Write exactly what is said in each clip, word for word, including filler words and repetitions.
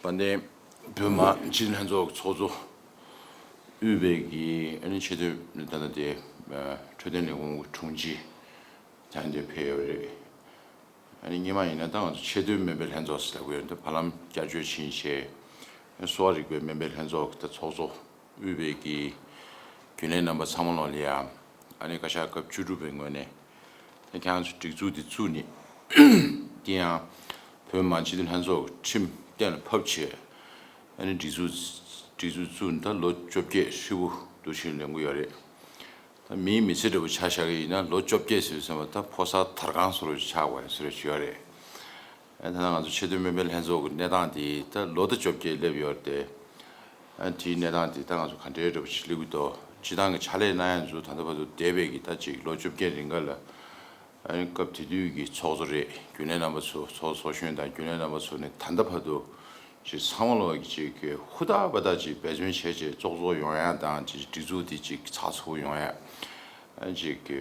དཔལ་ལྡན་བོད་མི་མང་སྤྱི་འཐུས་ལྷན་ཚོགས་ཚོགས་གཙོ་དབུས་པའི་གི་ཨ་ནི་ཆེས་མཐོའི་ད་ལྟ་དེ་འཕྲོད་བསྟེན་ལས་ཁུངས་དྲུང་ཆེ་ད་འདིར་ཕེབས་ཡོད་རེད། ཨ་ནི་སྔོན་མ་ཡིན་ན་ད་ང་ཚོ་ཆེས་མཐོའི་སྨན་པའི་ལྷན་ཚོགས་ཟེར་ལབ་ཀྱི་ཡོད་འདུག་བར་ལམ་བསྐྱར་བཅོས་ཕྱིན་བྱས། གསོ་བ་རིག་པའི་སྨན་པའི་ལྷན་ཚོགས་ཀྱི་ད་ཚོགས་གཙོ་དབུས་པའི་གི་རྒྱུན་ལས་རྣམ་པ་ཚང་མ་ལོག་ལ་ཡ། ཨ་ནི་བཀའ་ཤག་སྐབས་བཅུ་དྲུག་པའི་ངོས་ནས་ད་ཁྱེད་རང་ཚོ་སྒྲིག་འཛུགས་འདི་བཙུགས་ནས་དེ་ཡང་བོད་མི་མང་སྤྱི་འཐུས་ལྷན་ཚོགས་ཀྱི་ཁྲིམས་གཏན་ལ་ཕབ་བྱས། ཨ་ནི་སྒྲིག་འཛུགས་སྒྲིག་འཛུགས་བཙུགས་ནས་ད་ལོ་བཅོ་བརྒྱད་ཧྲིལ་པོ་འདུག་ཕྱིན་ལོན་གྱི་ཡོད་རེད། ད་མིའི་མི་ཚེ་འདྲ་པོ་ཆ་བཞག་གི་ཡིན་ན་ལོ་བཅོ་བརྒྱད་ཟེར་བའི་ཚེ་མ་ད་ཕོ་གསར་དར་རྐྱང་བཟོ་འདྲ་ཆགས་པ་ཡང་བཟོ་འདྲ་ཅིག་ཡོད་རེད། ཨ་ད་ང་ཚོ་ཆེས་མཐོའི་སྨན་པའི་ལྷན་ཚོགས་ཀྱི་གནས་སྟངས་དེ་ད་ལོ་ད་བཅོ་བརྒྱད་སླེབས་ཡོད་རེད་དེ། ཨ་དེའི་གནས་སྟངས་དེ་ད་ང་ཚོ་ག་འདྲའི་འདྲ་པོ་ཞིག་སླེབས་ཀྱི་འདུག་སྤྱི་བཏང་གི་ཕྱག་ལས་གནང་ཡ་ཚོ་ད་ལྟ་བར་དུ་འདས་པའི་གི་ད་ཅིག་ལོ་བཅོ་བརྒྱད་རིང་ག་ལ། ཨ་ནི་སྐབས་དེ་དུས་ཀྱི་ཚོགས་གཙོ་རེད། རྒྱུན་ལས་རྣམ་པ་ཚོ་ཚོགས་གཙོ་ཚོགས་གཞོན་དང་རྒྱུན་ལས་རྣམ་པ་ཚོ་ནས་ད་ལྟ་བར་དུ་ཅིག་ཚང་མ་ལོག་གི་ཅིག་གི་ཧུར་ཐག་པ་ཐག་ཅིག་འབད་བརྩོན་བྱས་བྱས་བཙོག་བཙོག་ཡོང་ཡ་དང་ཅིག་སྒྲིག་འཛུགས་དེ་ཅིག་ཚགས་ཚུད་པོ་ཡོང་ཡ། ཨ་ཅིག་གི་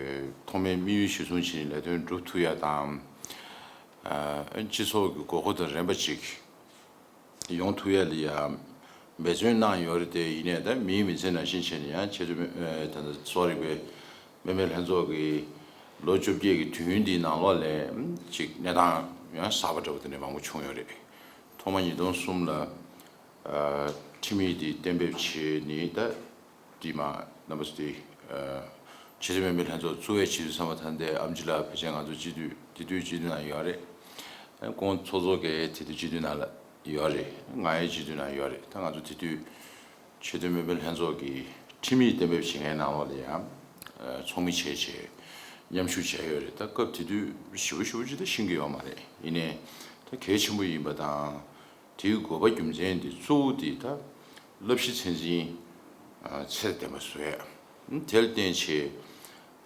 ཐོག་མའི་དམིགས་ཡུལ་གཞིར་བཟུང་བྱས་ནས་ལས་དོན་སྒྲུབ་ཐུབ་ཡ་དང་། ཨ་སྤྱི་ཚོགས་ཀྱི་དགོས་མཁོ་དང་རན་པ་ཅིག་ཡོང་ཐུབ་ཡ་ལ་ཡ་འབད་བརྩོན་གནང་ཡོད་རེད་དེ། ཡིན་ནའི་ད་མིའི་མི་ཚེ་ནང་བཞིན་བྱས་ནས་ཡང་ཆེས་མཐོའི་ཨ་ད་ལྟ་གསོ་བ་རིག་པའི་སྨན་པའི་ལྷན་ཚོགས་ཀྱི་ལོ་བཅོ་བརྒྱད་ཀྱི་དུས་ཡུན་འདིའི་ནང་ལོགས་ལ་ཅིག་གནས་སྟངས་ཡང་གསར་པ་འདྲ་པོ་དེ་འདྲ་མང་པོ་བྱུང་ཡོད་རེད། ཐོག་མ་ཉིས་སྟོང་གསུམ་ལ་ཨ་ཁྲིམས་ཡིག་འདི་གཏན་འབེབས་བྱས་ནས་ད་དེ་མ་རྣམ་པ་ཚོ་དེ་ཨ་ཆེས་མཐོའི་སྨན་པའི་ལྷན་ཚོགས་བཙུགས་པའི་ཕྱིར་བསམ་པ་ད་ལྟའི་ཨེམ་ཆི་ལགས་ཕལ་ཆེར་ང་ཚོ་སྤྱི་འཐུས་དེ་དུས་སྤྱི་འཐུས་ནང་ཡོད་རེད། ཨ་ཁོང་ཚོགས་གཙོ་གིས་དེ་དུས་སྤྱི་འཐུས་ནང་ལ་ཡོད་རེད། ང་ཡང་སྤྱི་འཐུས་ནང་ཡོད་རེད། ད་ང་ཚོ་དེ་དུས་ཆེས་མཐོའི་སྨན་པའི་ལྷན་ཚོགས་ཀྱི་ཁྲིམས་ཡིག་གཏན་འབེབས་བྱེད་མཁན་ནང་ལོགས་ལ་ཡང་ཨ་ཚོགས་མི་བྱས་བྱས་མཉམ་ཞུགས་བྱས་ཡོད་རེད། ད་སྐབས་དེ་དུས་ཞེ་པོ་ཞེ་པོ་ཅིག་ད་ཤེས་ཀྱི་ཡོད་མ་རེད། ཡིན་ནའི་ད་གལ་ཆེན་པོ་ཡིན་པ་དང་། དེའི་དགོས་པ་རྒྱུ་མཚན་དེ་གཙོ་བོ་དེ་ད་བསླབ་གཞི་ཚད་འཛིན་ཨ་ཚད་ལྡན་པ་བཟོ་ཡ། དེ་ལ་བརྟེན་བྱས་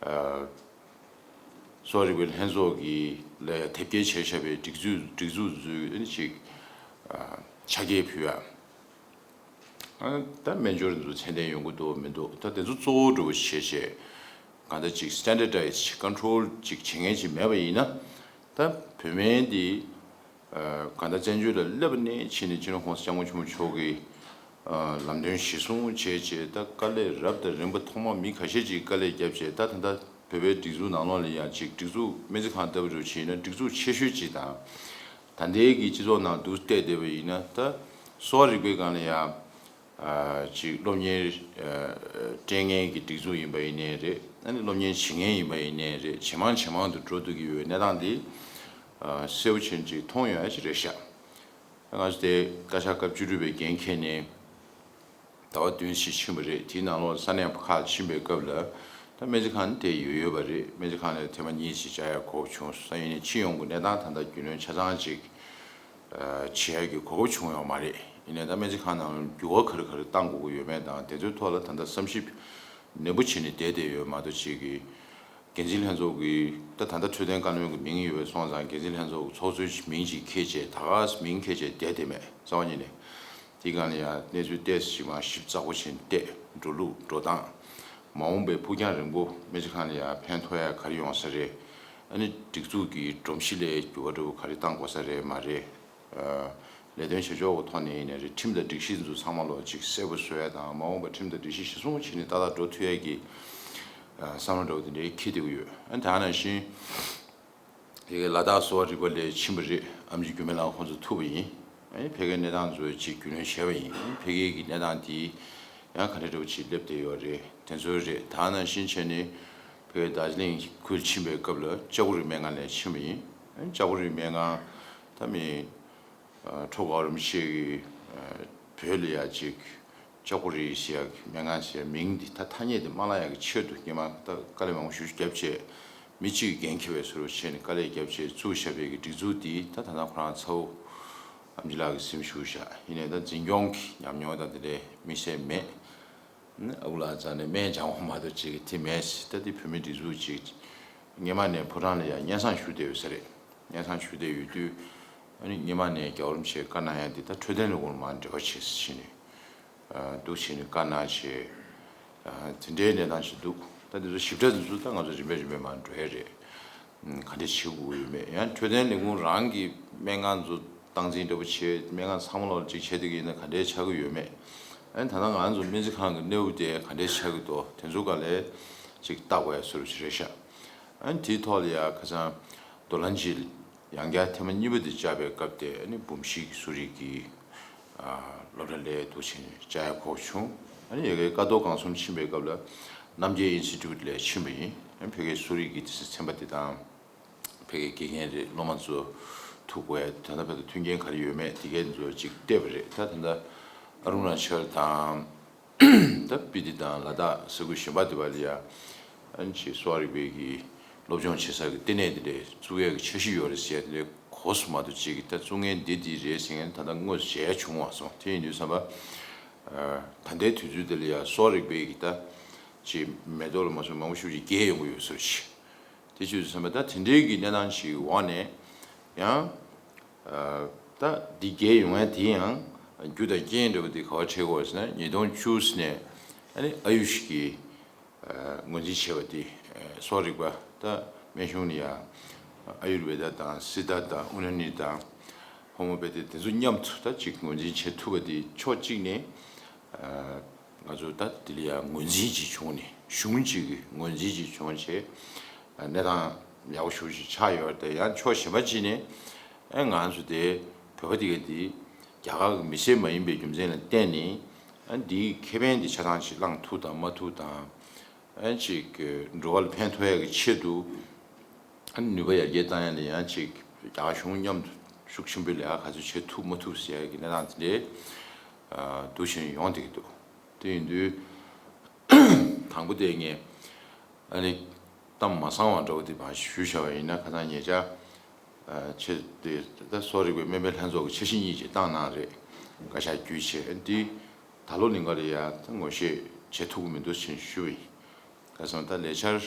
ཨ་གསོ་བ་རིག་པའི་ལྷན་ཚོགས་ཀྱི་ལ་ཡ་དེབ་སྐྱེལ་བྱས་བཞག་པའི་སྒྲིག་འཛུགས་སྒྲིག་འཛུགས་ཚོའི་ཨ་ནི་ཅིག་ཨ་ཕྱག་འཁྱེར་ཕུལ་ཡ། ཨ་ད་སྨན་སྦྱོར་འདི་ཚོ་ཚད་ལྡན་ཡོང་གི་འདུག་མི་འདུག་ད་དེ་ཚོ་གཙོ་བོ་འདྲ་པོ་བྱས་བྱས་གང་ལྟར་ཅིག་standardize control་ཅིག་བྱེད་མཁན་ཅིག་མེད་པ་ཡིན་ན། ད་བོད་སྨན་འདི་ཨ་གང་ལྟར་བཙན་བྱོལ་ལ་སླེབས་པ་ནས་ཕྱིན་ནས་སྤྱི་ནོར་༸གོང་ས་༸སྐྱབས་མགོན་ཆེན་པོ་མཆོག་གི་ཨ་ལམ་སྟོན་གཞིར་བཟུང་བྱས་བྱས་ད་དཀའ་ལས་རབ་དང་རིམ་པ་ཐོག་མ་མི་ཁ་ཤས་ཅིག་དཀའ་ལས་བརྒྱབ་བྱས། ད་ད་ལྟ་བོད་པའི་སྒྲིག་འཛུགས་ནང་ལོགས་ལ་ཡང་ཅིག་སྒྲིག་འཛུགས་སྨན་རྩིས་ཁང་ལྟ་བུ་འདྲ་བོ་ཅིག་ཡིན་ན་སྒྲིག་འཛུགས་ཆེ་ཤོས་ཅིག་དང་། ད་ལྟའི་གི་སྤྱི་ཚོགས་ནང་དུ་བལྟས་བསྡད་པ་ཡིན་ན་ད་གསོ་བ་རིག་པའི་སྒང་ལ་ཡང་ཨ་ཅིག་སློབ་གཉེར་ཨ་སྤྲད་མཁན་གྱི་སྒྲིག་འཛུགས་ཡིན་པ་ཡིན་ནའི་རེད། ཨ་ནི་སློབ་གཉེར་བྱེད་མཁན་ཡིན་པ་ཡིན་ནའི་རེད། ཇེ་མང་ཇེ་མང་དུ་འགྲོ་ཐུབ་ཀྱི་ཡོད་པའི་གནས་སྟངས་འདི་ཨ་གསལ་པོ་ཆེན་ཅིག་མཐོང་ཡོང་ཡ་ཅིག་རེད་ཤག་ང་ཚོ་དེ་བཀའ་ཤག་སྐབས་བཅུ་དྲུག་པའི་འགན་འཁྱེར་ནས་ཟླ་བ་བདུན་ཞིག་ཕྱིན་པ་རེད། དེའི་ནང་ལོགས་ས་གནས་ཁག་ཕྱིན་པའི་སྐབས་ལ་ད་སྨན་རྩིས་ཁང་དེ་ཡོད་ཡོད་པ་རེད། སྨན་རྩིས་ཁང་ནས་ཐེངས་མ་གཉིས་ཤིག་བཅར་ཡ་གོ་སྐབས་བྱུང་སོང་། ཡིན་ནའི་ཕྱི་ཡོང་གི་གནས་སྟངས་ད་ལྟ་རྒྱུས་ལོན་ཆ་ཚང་ཅིག་ཨ་བྱེད་ཡ་གི་གོ་སྐབས་བྱུང་ཡོད་མ་རེད། ཡིན་ནའི་ད་སྨན་རྩིས་ཁང་ནང་འགྱུར་བ་ག་རེ་ག་རེ་གཏང་དགོས་ཀྱི་ཡོད་མེད་དང་དེ་ཚོའི་ཐོག་ལ་ད་ལྟ་བསམ་ཞིབ་ནན་པོ་བྱས་ནས་བསྡད་བསྡད་ཡོད་མ་གཏོགས་ཅིག་གི་འགན་འཛིན་ལྷན་ཚོགས་ཀྱི་ད་ད་ལྟ་འཕྲོད་བསྟེན་བཀའ་བློན་གྱི་མིང་ཡོད་པའི་སོང་ཙང་འགན་འཛིན་ལྷན་ཚོགས་ཀྱི་ཚོགས་གཙོའི་མིང་ཅིག་འཁྱེར་བྱས་ད་ག་མིང་འཁྱེར་བྱས་བསྡད་བསྡད་མེད། རྩ་བ་ཉིད་ནས་དེའི་སྒང་ལ་ཡང་གནས་ཚུལ་ཏོག་ཙམ་ཞིག་མར་ཞིབ་ཚགས་པོ་བྱས་ནས་བལྟས། འགྲོ་ལུགས་འགྲོ་སྟངས། མ་འོངས་པའི་ཕུགས་རྒྱང་རིང་པོ་སྨན་རྩིས་ཁང་ལ་ཡང་ཕན་ཐོགས་ཡ་ག་རེ་ཡོང་ས་རེད། ཨ་ནི་སྒྲིག་འཛུགས་ཀྱི་སྒྲོམ་གཞི་ལ་འགྱུར་བ་འགྲོ་ག་རེ་གཏང་དགོས་ས་རེད་མ་རེད། ཨ་ལས་དོན་བྱེད་ཕྱོགས་ཀྱི་ཐོག་ནས་ཡིན་ནའི་རེད། ཁྲིམས་དང་སྒྲིག་གཞི་འདི་ཚོ་ཚང་མ་ལོག་ཅིག་གསལ་པོ་བཟོ་ཡ་དང་མ་འོངས་པར་ཁྲིམས་དང་སྒྲིག་གཞི་གཞིར་བཟུང་བྱས་ནས་ཏག་ཏག་འགྲོ་ཐུབ་ཡ་གི་ཨ་བསམ་བློ་འདྲ་པོ་དེ་འདྲའི་འཁྱེར་བསྡད་ཀྱི་ཡོད། ཨ་ནི་དེ་ནང་བཞིན་དེ་གའི་ལ་དྭགས་གསོ་བ་རིག་པ་ལ་ཕྱིན་པ་རེད། ཨེམ་ཆི་འགྱུར་མེད་ལགས་ཁོང་ཚོ་ཐུག་པ་ཡིན། ཨ་ནི་ཕ་གིའི་གནས་སྟངས་ཚོ་ཅིག་རྒྱུས་ལོན་བྱས་པ་ཡིན། ཨ་ནི་ཕ་གིའི་གི་གནས་སྟངས་དེ་ཡང་ག་འདྲ་འདྲ་པོ་ཅིག་སླེབས་བསྡད་ཡོད་རེད། དེ་ཚོ་རེད། དེ་ནང་བཞིན་བྱས་ནས་ཕ་གིའི་རྡོ་རྗེ་གླིང་ཁུལ་ཕྱིན་པའི་སྐབས་ལ་ལྕགས་པོ་རིའི་སྨན་ཁང་ལ་ཕྱིན་པ་ཡིན། ཨ་ནི་ལྕགས་པོ་རིའི་སྨན་ཁང་ད་མི་ཁྲོ་ག་རིན་པོ་ཆེ་གིས་བོད་ལ་ཡ་ཅིག་ལྕགས་པོ་རི་ཟེར་ཡག་སྨན་ཁང་ཟེར་མིང་འདི་ད་ཐ་སྙད་དེ་མ་བརླག་ཡག་གི་ཆེད་དུ་སྔོན་མ་ད་དཀའ་ལས་མང་པོ་ཞེ་པོ་བརྒྱབ་བྱས་མི་གཅིག་གིས་འགན་འཁྱེར་བའི་བཟོ་འདྲ་བྱས་ནས་དཀའ་ལས་བརྒྱབ་བྱས་བཙུགས་བཞག་པའི་གི་སྒྲིག་འཛུགས་འདི་ད་ད་ལྟ་ཁོ་རང་ཚ་བོ་ཨེམ་ཆི་ལགས་ཀྱིས་འཛིན་བཞུགས་བཞག་ཡིན་ནའི་ད་འཛིན་སྐྱོང་གི་ཉམས་མྱོང་དང་དེ་འདྲའི་དམིགས་བསལ་མེད། ཨ་ཁུ་ལགས་རྩ་ནས་སྨན་སྦྱང་བ་མ་གཏོགས་ཅིག་གི་དེ་མེད། ད་འདི་བོད་མི་སྒྲིག་འཛུགས་ཅིག་སྔོན་མ་ནས་ཕོ་བྲང་ལ་ཡང་སྙན་སེང་ཞུ་བསྡད་ཡོད་ས་རེད། སྙན་སེང་ཞུ་བསྡད་ཡོད་དུས་ཨ་ནི་སྔོན་མ་ནས་རྒྱལ་བ་རིན་པོ་ཆེས་བཀའ་གནང་ཡ་འདི་ད་འཕྲོད་བསྟེན་ལས་ཁུངས་ལ་མར་འབྲེལ་བ་བྱེད་ཟེར་བྱས་ནས་ཨ་འདུག་བྱས་ནས་བཀའ་གནང་བྱས། ཨ་དེ་འདྲའི་གནས་སྟངས་ཤིག་འདུག་ད་འདི་ཚོ་ཞིབ་ཕྲ་འདི་ཚོ་ད་ང་ཚོ་རིམ་པས་རིམ་པས་མར་འགྲོ་ཡ་རེད། ཨ་ག་འདྲ་བྱེད་དགོས་ཡོད་མེད། ཡང་འཕྲོད་བསྟེན་ལས་ཁུངས་རང་གི་སྨན་ཁང་ཚོ་ སྟངས་འཛིན་འདྲ་པོ་བྱེད། སྨན་ཁང་ཚང་མ་ལོག་ཅིག་བྱེད་བསྡད་ཀྱི་ཡིན་ན་ག་འདྲས་ཆགས་ཀྱི་ཡོད་མེད། ཨ་ནི་ད་ལྟ་ང་ཚོ་སྨན་རྩིས་ཁང་གི་གནས་བབ་དེ་ག་འདྲས་ཆགས་ཀྱི་འདུག་དེ་ཚོ་སྒང་ལ་ཅིག་བལྟ་དགོས་ཡ་བཟོ་འདྲ་ཅིག་རེད་ཤག་ཨ་ནི་དེའི་ཐོག་ལ་ཡ་ཁ་སང་རྡོ་ལན་ཇི་ཡང་བསྐྱར་ཐེངས་མ་གཉིས་པ་དེ་བཅར་བའི་སྐབས་དེ། ཨ་ནི་འབུམ་བཞི་གི་གསོ་རིག་གི་ཨ་སློབ་གྲྭ་ལ་འདུག་སེ་བཅར་ཡ་གོ་བྱུང་། ཨ་ནི་ཡ་གིར་ཀ་རྡོར་སྒང་གསུམ་ཕྱིན་པའི་སྐབས་ལ་རྣམ་རྒྱལ་ཨིན་སི་ཊི་ཊུཊ་ལ་ཕྱིན་པ་ཡིན། ཨ་ནི་ཕ་གིའི་གསོ་རིག་གི་དེ་ཚོ་ཚན་པ་དེ་དང་། ཕ་གིའི་དགེ་རྒན་རེད། སློབ་མ་ཚོ་ཐུག་དགོས་ཡ་ད་ལྟ་བར་དུ་མཐུན་རྐྱེན་ག་རེ་ཡོད་མེད་དེ་གའི་ཚོ་ཅིག་བལྟས་པ་རེད། ད་ད་ལྟ་ཨ་རུ་ན་ཅལ་དང་། ད་སྤི་ཏི་དང་ལ་དྭགས་ས་ཁུལ་གཞན་པ་དེ་བ་ལ་ཡ་ཨ་ནི་ཅིག་གསོ་བ་རིག་པའི་གི་སློབ་སྦྱོང་བྱེད་ས་གི་ལྟེ་གནས་དེ་འདྲ་བཙུགས་ཡ་གི་འཆར་གཞི་ཡོད་རེད་ཟེར་ཡ་དེ་འདྲ་གོ་སོང་མ་གཏོགས། ཅིག་གི་ད་བཙུགས་མཁན་འདི་འདི་རེད་ཟེར་མཁན་ད་ལྟ་དངོས་སུ་མཇལ་ཡ་བྱུང་མ་སོང་། དེ་ཡིན་དུས་ཙམ་པ་ཨ་ད་ལྟའི་དུས་ཚོད་འདི་ལ་ཡ་གསོ་བ་རིག་པའི་གི་ད་ཅིག་མེ་ཏོག་ལ་མ་སོང་མང་པོ་ཞེ་པོ་ཅིག་རྒྱས་ཡོང་གི་ཡོད་ས་རེད། དེ་བྱས་ཙང་ད་དེ་འདྲའི་གི་གནས་སྟངས་ཤིག་འོག་ནས་ཡང་ཨ་ད་འདི་རྒྱས་ཡོང་ཡ་དེ་ཡང་རྒྱུ་དང་རྐྱེན་འདྲ་པོ་དེ་ག་པར་འཕྲད་ཀྱི་ཡོད་ཟེར་ན། ཉིས་སྟོང་བཅུ་ནས་ཨ་ནི་ཨ་ཡུཤ་གི་ཨ་ངོས་འཛིན་བྱས་པ་དེ། ཨ་གསོ་བ་རིག་པ་ད་སྨན་གཞུང་ནས་ཡང་ཨ་ཡུར་ཝེ་ད་དང་སི་ད་དང་ཨུ་ན་ནི་དང་ཧོ་མེའོ་པེ་ཐི་དེ་ཚོ་མཉམ་དུ་ད་ཅིག་ངོས་འཛིན་བྱེད་ཐུབ་པ་དེ་ཕྱོགས་གཅིག་ནས་ཨ་ང་ཚོ་ད་དེ་ལ་ཡང་ངོས་འཛིན་ཅིག་བྱུང་ནས། གཞུང་གཅིག་གི་ངོས་འཛིན་ཅིག་བྱུང་བྱས་ཨ་གནས་སྟངས་ཡག་པོ་ཞེ་པོ་ཅིག་ཆགས་ཡོད་རེད། དེ་ཡང་ཕྱོགས་གཞན་པ་གཅིག་ནས་ཨ་ང་ཚོ་དེ་བོད་པ་དེ་ག་དེ་རྒྱ་གར་གྱི་མི་སེར་མ་ཡིན་པའི་རྒྱུ་མཚན་ལ་བརྟེན་ནས་ཨ་འདིའི་ཁེ་ཕན་དེ་ཆ་ཚང་ཞིག་བླངས་ཐུབ་དང་མ་ཐུབ་དང་། ཨ་ཅིག་འགྲོ་བ་ལ་ཕན་ཐོགས་ཡག་གི་ཆེད་དུ། ཨ་ནུས་པ་ཡར་རྒྱས་བཏང་ཡ་ལ་ཡང་ཅིག་རྒྱ་གར་གཞུང་མཉམ་དུ་ཤུགས་ཆེན་པོས་ལས་ཀ་ག་ཚོད་བྱེད་ཐུབ་མ་ཐུབ་ཟེར་ཡ་གི་གནས་སྟངས་དེ་འདྲའི་ཨ་འདུག་བཞིན་ཡོང་བསྡད་ཀྱི་འདུག་དེ་ཡིན་དུས་དང་པོ་དེ་ངས་ཨ་ནི་གཏམ་མ་གསང་བ་འདྲ་བོ་དེ་མར་ཞུས་བཞག་པ་ཡིན་ན། ཁ་སང་ཉེ་ཆར་ཨ་ཆེད་དེ་ད་གསོ་བ་རིག་པའི་སྨན་པའི་ལྷན་ཚོགས་ཀྱི་འཆར་གཞི་གཉིས་ཅིག་བཏང་གནང་རེད། བཀའ་ཤག་བརྒྱུད་བྱས། འདི་ད་ལོ་ལིང་ག་ལ་ཡ་ད་ངོ་ཤེས་བྱེད་ཐུབ་ཀྱི་མི་འདུག་ཅེས་ཞུས་པ་ཡིན། ཁ་སང་ད་ལས་འཆར་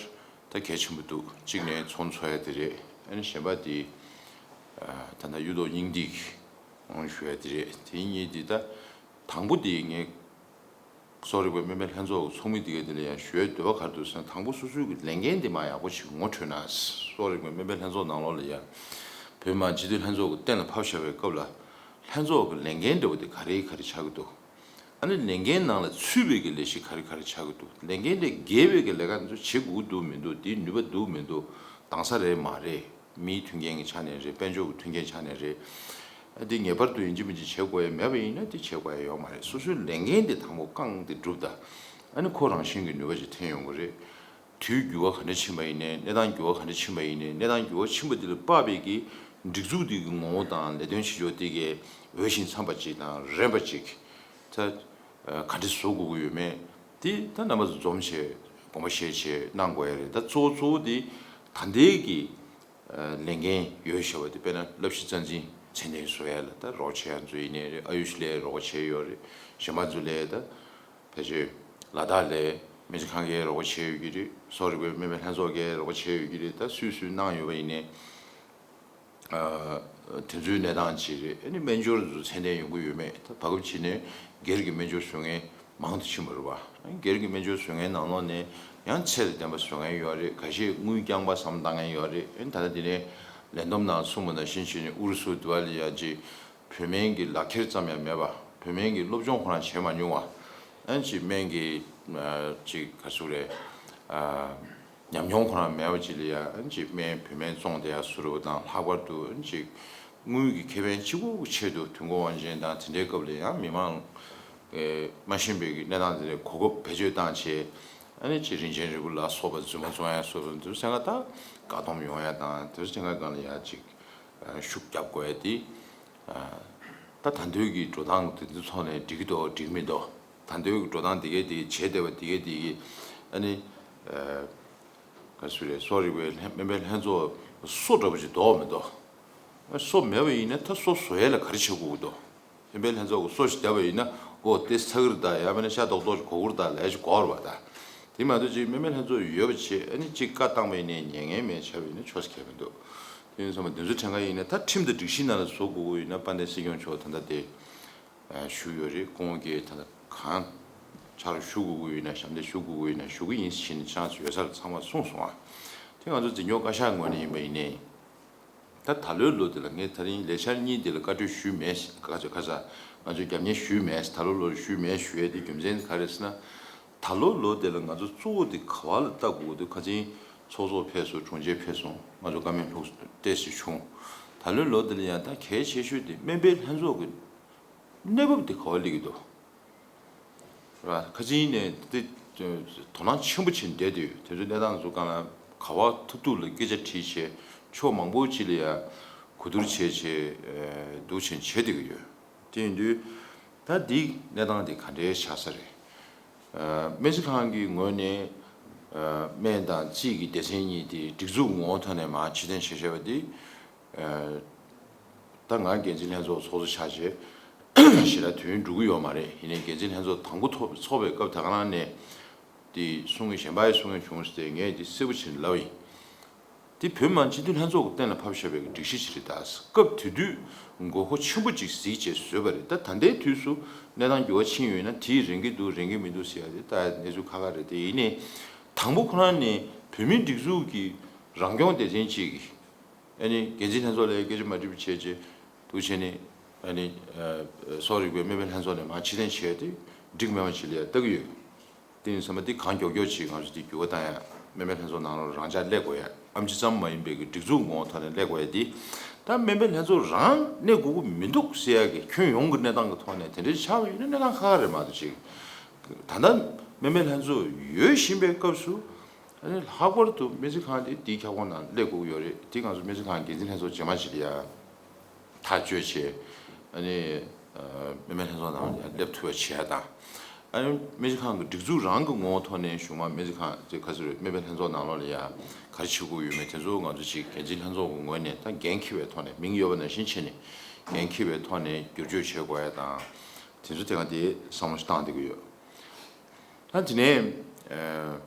ད་གལ་ཆེན་པོ་འདུག་གཅིག་ནས་ཚོགས་འཚོགས་ཡ་དེ་རེད། ཨ་ནི་གཞན་པ་དེ་ཨ་ད་ལྟ་གཡུ་ཐོག་སྙིང་ཐིག་དབང་ཞུ་ཡ་དེ་རེད། དེ་གཉིས་དེ་ད་དང་པོ་དེ་ངས་གསོ་རིག་པའི་སྨན་པའི་ལྷན་ཚོགས་ཀྱི་ཚོགས་མི་དེ་ག་དེ་ལ་ཡང་ཞུ་ཡ་འདོད་པ་ག་རེ་འདུག་ཟེར་ན། དང་པོ་སོ་སོའི་གི་ལས་འགན་དེ་མར་ཡག་པོ་ཞིག་ངོ་འཕྲོད་ན། གསོ་རིག་པའི་སྨན་པའི་ལྷན་ཚོགས་ནང་ལོགས་ལ་ཡང་བོད་མི་མང་སྤྱི་འཐུས་ལྷན་ཚོགས་ཀྱི་གཏན་ལ་ཕབ་བཞག་པའི་སྐབས་ལ་ལྷན་ཚོགས་ཀྱི་ལས་འགན་འདྲ་བོ་དེ་ག་རེ་ག་རེ་ཆགས་ཀྱི་འདུག་ཨ་ནི་ལས་འགན་ནང་ལ་ཚུད་པའི་གི་ལས་གཞི་ག་རེ་ག་རེ་ཆགས་ཀྱི་འདུག་ལས་འགན་དེ་འགལ་བའི་གི་ལས་ཀ་འདི་ཚོ་བྱེད་དགོས་ཀྱི་འདུག་མི་འདུག་དེའི་ནུས་པ་འདུག་མི་འདུག་དྭངས་གསལ་རེད་མ་རེད། མིའི་མཐུན་རྐྱེན་གྱི་ཆ་ནས་རེད། དཔལ་འབྱོར་གྱི་མཐུན་རྐྱེན་ཆ་ནས་རེད། ཨ་འདི་ངེས་པར་དུ་ཡིན་གཅིག་མིན་གཅིག་བྱེད་དགོས་ཡ་མེད་པ་ཡིན་ན་འདི་བྱེད་དགོས་ཡ་ཡོད་མ་རེད། སོ་སོའི་ལས་འགན་དེ་དང་པོ་བསྐངས་ཏེ་བསྒྲུབས་དང་། ཨ་ནི་ཁོ་རང་བཞིན་གྱི་ནུས་པ་ཅིག་འཐོན་ཡོང་གི་རེད། དུས་འགྱུར་བ་ག་འདྲ་ཕྱིན་པ་ཡིན་ནའི། གནས་སྟངས་འགྱུར་བ་ག་འདྲ་ཕྱིན་པ་ཡིན་ནའི། གནས་སྟངས་འགྱུར་བ་ཕྱིན་པ་འདི་ལ་དཔག་པའི་གི་སྒྲིག་འཛུགས་འདི་གི་ངོ་བོ་དང་ལས་དོན་བྱེད་ཕྱོགས་འདི་གའི་འོས་ཤིང་འཚམས་པ་ཅིག་དང་རན་པ་ཅིག་ད་ག་འདྲ་བཟོ་དགོས་ཀྱི་ཡོད་མེད་འདི་ད་རྣམ་པ་ཚོ་འཛོམས་བྱས་དགོངས་པ་བཞེས་བྱས་གནང་དགོས་ཡ་རེད། ད་གཙོ་བོ་གཙོ་བོ་འདི་ད་ལྟའི་གི་ལས་འགན་ཡོད་བྱ་བ་དེ། དཔེར་ན་བསླབ་གཞི་རྩ་འཛིན་ཚད་ལྡན་བཟོ་ཡ་ལ་ད་རོགས་བྱེད་ཡ་ཚོ་ཡིན་ནའི་རེད། ཨ་ཡུཤ་ལ་རོགས་བྱས་ཡོད་རེད། གཞན་པ་ཚོ་ལ་ད་ཕལ་ཆེར་ལ་དྭགས་ལ་སྨན་རྩིས་ཁང་གིས་རོགས་བྱས་ཡོད་ཀྱི་རེད། གསོ་བ་རིག་པའི་སྨན་པའི་ལྷན་ཚོགས་ཀྱིས་རོགས་བྱས་ཡོད་ཀྱི་རེད། ད་སུས་སུས་གནང་ཡོད་པ་ཡིན་ནའི་ཨ་དེ་ཚོའི་གནས་སྟངས་ཅིག་རེད། ཨ་ནི་སྨན་སྦྱོར་ཚོ་ཚད་ལྡན་ཡོང་གི་ཡོད་མེད། ད་བར་སྐབས་ཅིག་ནས་སྒེར་གྱི་སྨན་སྦྱོར་བཟོ་མཁན་མང་དུ་ཕྱིན་པ་རེད་བ། སྒེར་གྱི་སྨན་སྦྱོར་བཟོ་མཁན་ནང་ལོགས་ནས་ཡང་ཚད་དང་ལྡན་པ་བཟོ་མཁན་ཡོད་རེད། ཁ་ཤས་དངུལ་རྐྱང་པ་བསམ་བཏང་མཁན་ཡོད་རེད། ཨ་ནི་ད་ལྟ་འདི་ནས་ལས་བསྡོམས་ནང་གསུངས་པ་ནང་བཞིན་བྱས་ནས་ཨུ་རུ་སུ་དེ་བ་ལ་ཡ་ཅིག་བོད་སྨན་གྱི་ལག་ཁྱེར་ཙམ་ཡང་མེད་པ། བོད་སྨན་གྱི་སློབ་སྦྱོང་ཁོ་རང་བྱས་མ་མྱོང་བ། ཨ་ནི་ཅིག་སྨན་གྱི་ཨ་ཅིག་ག་ཚོད་རེད། ཨ་ཉམས་མྱོང་ཁོ་རང་མེད་པ་ཅིག་ལ་ཡ། ཨ་ནི་ཅིག་སྨན་བོད་སྨན་བཙོང་བསྡད་ཡ་བཟོ་འདྲ་བོ་དང་། ལྷག་པར་དུ་ཨ་ནི་ཅིག་དངུལ་གྱི་ཁེ་ཕན་གཅིག་པུའི་ཆེད་དུ་དུས་འཁོར་དབང་ཆེན་དང་དེ་འདྲའི་སྐབས་ལ་ཡང་མི་མང་ཨེ་མ་ཤེས་པའི་གི་གནས་སྟངས་དེ་འདྲ་གོ་སྐབས་བེད་སྤྱོད་བཏང་བྱས། ཨ་ནི་ཅིག་རིན་ཆེན་རིལ་བུ་ལ་སོགས་པ་རྫུན་མ་བཙོང་ཡ་སོགས་པ་འདུག་སེ་ང་ད་བཀག་སྡོམ་ཡོང་ཡ་དང་དེ་ཚོ་ཅན་ག་སྒང་ལ་ཡ་ཅིག་ཨ་ཤུགས་རྒྱབ་དགོས་ཡ་དེ། ཨ་ད་ད་ལྟའི་གི་འགྲོ་སྟངས་དེ་ཚོའི་ཐོག་ནས་འགྲིག་གི་འདུག་འགྲིག་མི་འདུག་ད་ལྟའི་གི་འགྲོ་སྟངས་དེ་གའི་དེ་བྱས་བསྡད་པ་དེ་གའི་དེ་གི་ཨ་ནི་ཨ་ག་ཚོད་རེད། གསོ་རིག་པའི་ལྷན་སྨན་པའི་ལྷན་ཚོགས་སོ་འདྲ་པོ་ཅིག་འདུག་མི་འདུག་སོ་མེད་པ་ཡིན་ན་ད་སོ་བཟོ་ཡ་ལ་ག་རེ་བྱེད་དགོས་ཀྱི་འདུག་སྨན་པའི་ལྷན་ཚོགས་ཀྱི་སོ་ཞིག་བསྡད་པ་ཡིན་ན་ཨོ་དེ་ཚ་གི་རེད་ད། ཡང་མིན་ན་ཤ་རྡོག་རྡོག་ཅིག་གོ་གི་རེད་ད་ལབ་ཡ་ཅིག་དགོས་རེད་བ། ད་དེ་མ་གཏོགས་ཅིག་སྨན་པའི་ལྷན་ཚོགས་ཡོད་པ་བྱས་ཨ་ནི་ཅིག་བཀའ་བཏང་པ་ཡིན་ནའི་ཉན་མཁན་མེད་བྱས་པ་ཡིན་ན་ཆོག་ས་གང་ཡང་མི་འདུག་དེ་ཡིན་ཙང་མ་དེ་ཚོ་ཕྲན་ག་ཡིན་ན་ད་ཁྲིམས་དང་སྒྲིག་གཞི་ནང་ལ་བཟོ་དགོས་ཀྱི་ཡོད་ན། དཔལ་ལྡན་སྲིད་སྐྱོང་མཆོག་ད་ལྟ་དེ་ཨ་བཞུགས་ཡོད་རེད། སྐུ་ངོ་གིས་ད་ལྟ་གང་ཕྱག་རོགས་ཞུ་དགོས་ཀྱི་ཡོད་ན། ཞབས་འདེགས་ཞུ་དགོས་ཀྱི་ཡོད་ན་ཞུ་གི་ཡིན་ཟེར་ནས་ཅང་ཡོད་ས་རེད། ཚང་མ་གསུངས་སོང་ཨ། དེ་ང་ཚོ་འཛིན་སྐྱོང་བཀའ་ཤག་ངོས་ནས་ཡིན་པ་ཡིན་ནའི། ད་ད་ལོའི་ལོ་འདི་ལ་ངས་ད་རིང་ལས་འཆར་གཉིས་འདི་ལ་བཀའ་འཁྲོལ་ཞུས་མེད། ཁ་ཚ་ཁ་ཚ་ང་ཚོས་རྒྱབ་གཉེར་ཞུས་མེད། ད་ལོ་ལོ་ཞུས་མེད་ཞུ་ཡས་དེ་རྒྱུ་མཚན་ག་རེ་ཟེར་ན། ད་ལོ་ལོ་འདི་ལ་ང་ཚོ་གཙོ་བོ་འདི་ག་བ་ལ་ལྟ་དགོས་འདུག་ཁ་ཚིག་ཚོགས་གཙོ་ཕེབས་སོང་། དྲུང་ཆེ་ཕེབས་སོང་། ང་ཚོ་བཀའ་མོལ་ལྷུག་ཏོག་ཙམ་བྱུང་། ད་ལོའི་ལོ་འདི་ལ་ཡང་ད་གལ་ཆེ་ཤོས་དེ་སྨན་པའི་ལྷན་ཚོགས་ཀྱི་གནས་བབ་དེ་ག་བ་སླེབས་ཀྱི་འདུག་ར། ཁ་ཚིག་ནས་དེ་དོ་སྣང་ཆེན་པོ་བྱས་བསྡད་དུས་དེ་ཚོའི་གནས་སྟངས་ཚོ་གང་ལ་ག་བ་ཐུབ་ཐུབ་ལ་སྐད་ཆ་དྲིས་བྱས། ཕྱོགས་མང་པོ་ཅིག་ལ་ཡ་གོ་བསྡུར་བྱས་བྱས་འདུག་བྱས་བྱས་བསྡད་ཀྱི་ཡོད། དེ་ཡིན་དུས་ད་འདི་གནས་སྟངས་དེ་ག་འདྲའི་ཆགས་ས་རེད། སྨན་རྩིས་ཁང་གི་ངོས་ནས་སྨན་དང་རྩིས་ཀྱི་སྡེ་ཚན་གཉིས་དེ་སྒྲིག་འཛུགས་ངོ་བོ་ཐོག་ནས་མར་ཕྱིར་འཐེན་བྱས་བྱས་པ་དེ། ད་ང་འགན་འཛིན་ལྷན་ཚོགས་ཚོགས་གཙོ་ཆགས་བྱས་ཞེ་དྲག་དོན་འགྲུབ་ཀྱི་ཡོད་མ་རེད། ཡིན་ནའི་འགན་འཛིན་ལྷན་ཚོགས་དང་པོ་ཐོག་ཚོགས་པའི་སྐབས་དེ་ག་རང་ནས་དེ་གསུང་གི་གཞན་པ་ཡི་གསུང་གི་བྱུང་ཟེར་ཏེ་ངས་དེ་གསལ་པོ་བྱས་ནས་ལབ་ཡིན། དེ་བོད་མི་མང་སྤྱི་འཐུས་ལྷན་ཚོགས་ཀྱི་གཏན་ལ་ཕབ་བཞག་པའི་སྒྲིག་གཞི་ཅིག་རེད། ད་སྐབས་དེ་དུས་དགོས་མཁོ་ཆེན་པོ་ཅིག་གཟིགས་བྱས་བཟོས་པ་རེད། ད་ད་ལྟའི་དུས་སུ་གནས་སྟངས་འགྱུར་བ་ཕྱིན་ཡོད་ན་དེས་རན་གྱི་འདུག་རན་གྱི་མི་འདུག་ཟེར་ཡ་དེ་ད་གནས་ཚུལ་ཁག་ཁག་རེད། དེ་ཡིན་ནའི་དང་པོ་ཁོ་རང་ནས་བོད་མིའི་སྒྲིག་འཛུགས་ཀྱི་རང་སྐྱོང་སྡེ་ཚན་གཅིག་གིས་ཨ་ནི་འགན་འཛིན་ལྷན་ཚོགས་ལ་སྐད་ཆ་མ་དྲིས་པ་བྱས་རྗེས་འདུག་བྱས་ནས་ཨ་ནི་སོག་རིག་པའི་སྨན་པའི་ལྷན་ཚོགས་ནས་མར་ཕྱིར་འཐེན་བྱས་ཏེ་འགྲིག་མེད་པ་ཞིག་ལ་ཡ་ལྟ་གི་ཡོད། དེ་ཡིན་ཙང་མ་དེ་གང་མགྱོགས་མགྱོགས་ཅིག་ང་ཚོ་དེ་འགྱུར་བ་བཏང་ཡ། སྨན་པའི་ལྷན་ཚོགས་ནང་ལོགས་རང་འཇགས་སླེབས་དགོས་ཡ། ཨེམ་ཆི་ཙམ་མ་ཡིན་པའི་གི་སྒྲིག་འཛུགས་ངོ་བོ་ཐོག་ནས་སླེབས་དགོས་ཡ་དེ། ད་སྨན་པའི་ལྷན་ཚོགས་རང་གནས་དགོས་ཀྱི་མི་འདུག་ཟེར་ཡ་གི་ཁྱོན་ཡོངས་ཀྱི་གནས་སྟངས་ཀྱི་ཐོག་ནས་དེ་འདྲའི་ཆགས་པ་ཡིན་ན་གནས་སྟངས་ཁག་ཁག་རེད་མ་གཏོགས་ཅིག་ད་ལྟ་སྨན་པའི་ལྷན་ཚོགས་ཡོད་བཞིན་པའི་སྐབས་སུ། ཨ་ནི་ལྷག་པར་དུ་སྨན་རྩིས་ཁང་དེ་དེའི་ཁྱབ་ཁོངས་ནང་སླེབས་དགོས་ཀྱི་ཡོད་རེད། དེ་ང་ཚོ་སྨན་རྩིས་ཁང་འགན་འཛིན་ལྷན་ཚོགས་རྗེས་མ་ཞིག་ལ་ཡ་ཐག་གཅོད་བྱས། ཨ་ནི་སྨན་པའི་ལྷན་ཚོགས་ནང་ལ་ཡ་སླེབས་ཐུབ་པ་བྱེད་ཡ་དང་། ཨ་ནི་སྨན་རྩིས་ཁང་གི་སྒྲིག་འཛུགས་རང་གི་ངོ་བོ་ཐོག་ནས་གཞུག་མ་སྨན་རྩིས་ཁང་དེ་ག་ཚོད་རེད། སྨན་པའི་ལྷན་ཚོགས་ནང་ལོགས་ལ་ཡ་ག་རེ་བྱེད་དགོས་ཡོད་མེད་དེ་ཚོ་ང་ཚོ་ཅིག་འགན་འཛིན་ལྷན་ཚོགས་ཀྱི་ངོས་ནས་ད་འགན་འཁྱེར་བའི་ཐོག་ནས་མིང་ཡོད་པ་ནང་བཞིན་བྱས་ནས་འགན་འཁྱེར་བའི་ཐོག་ནས་བསྒྱུར་བཅོས་བྱེད་དགོས་ཡ་དང་། དེ་ཚོ་དེ་ག་དེ་བསམ་བློ་ཞིག་བཏང་བསྡད་ཀྱི་ཡོད། ད་དེ་ནས་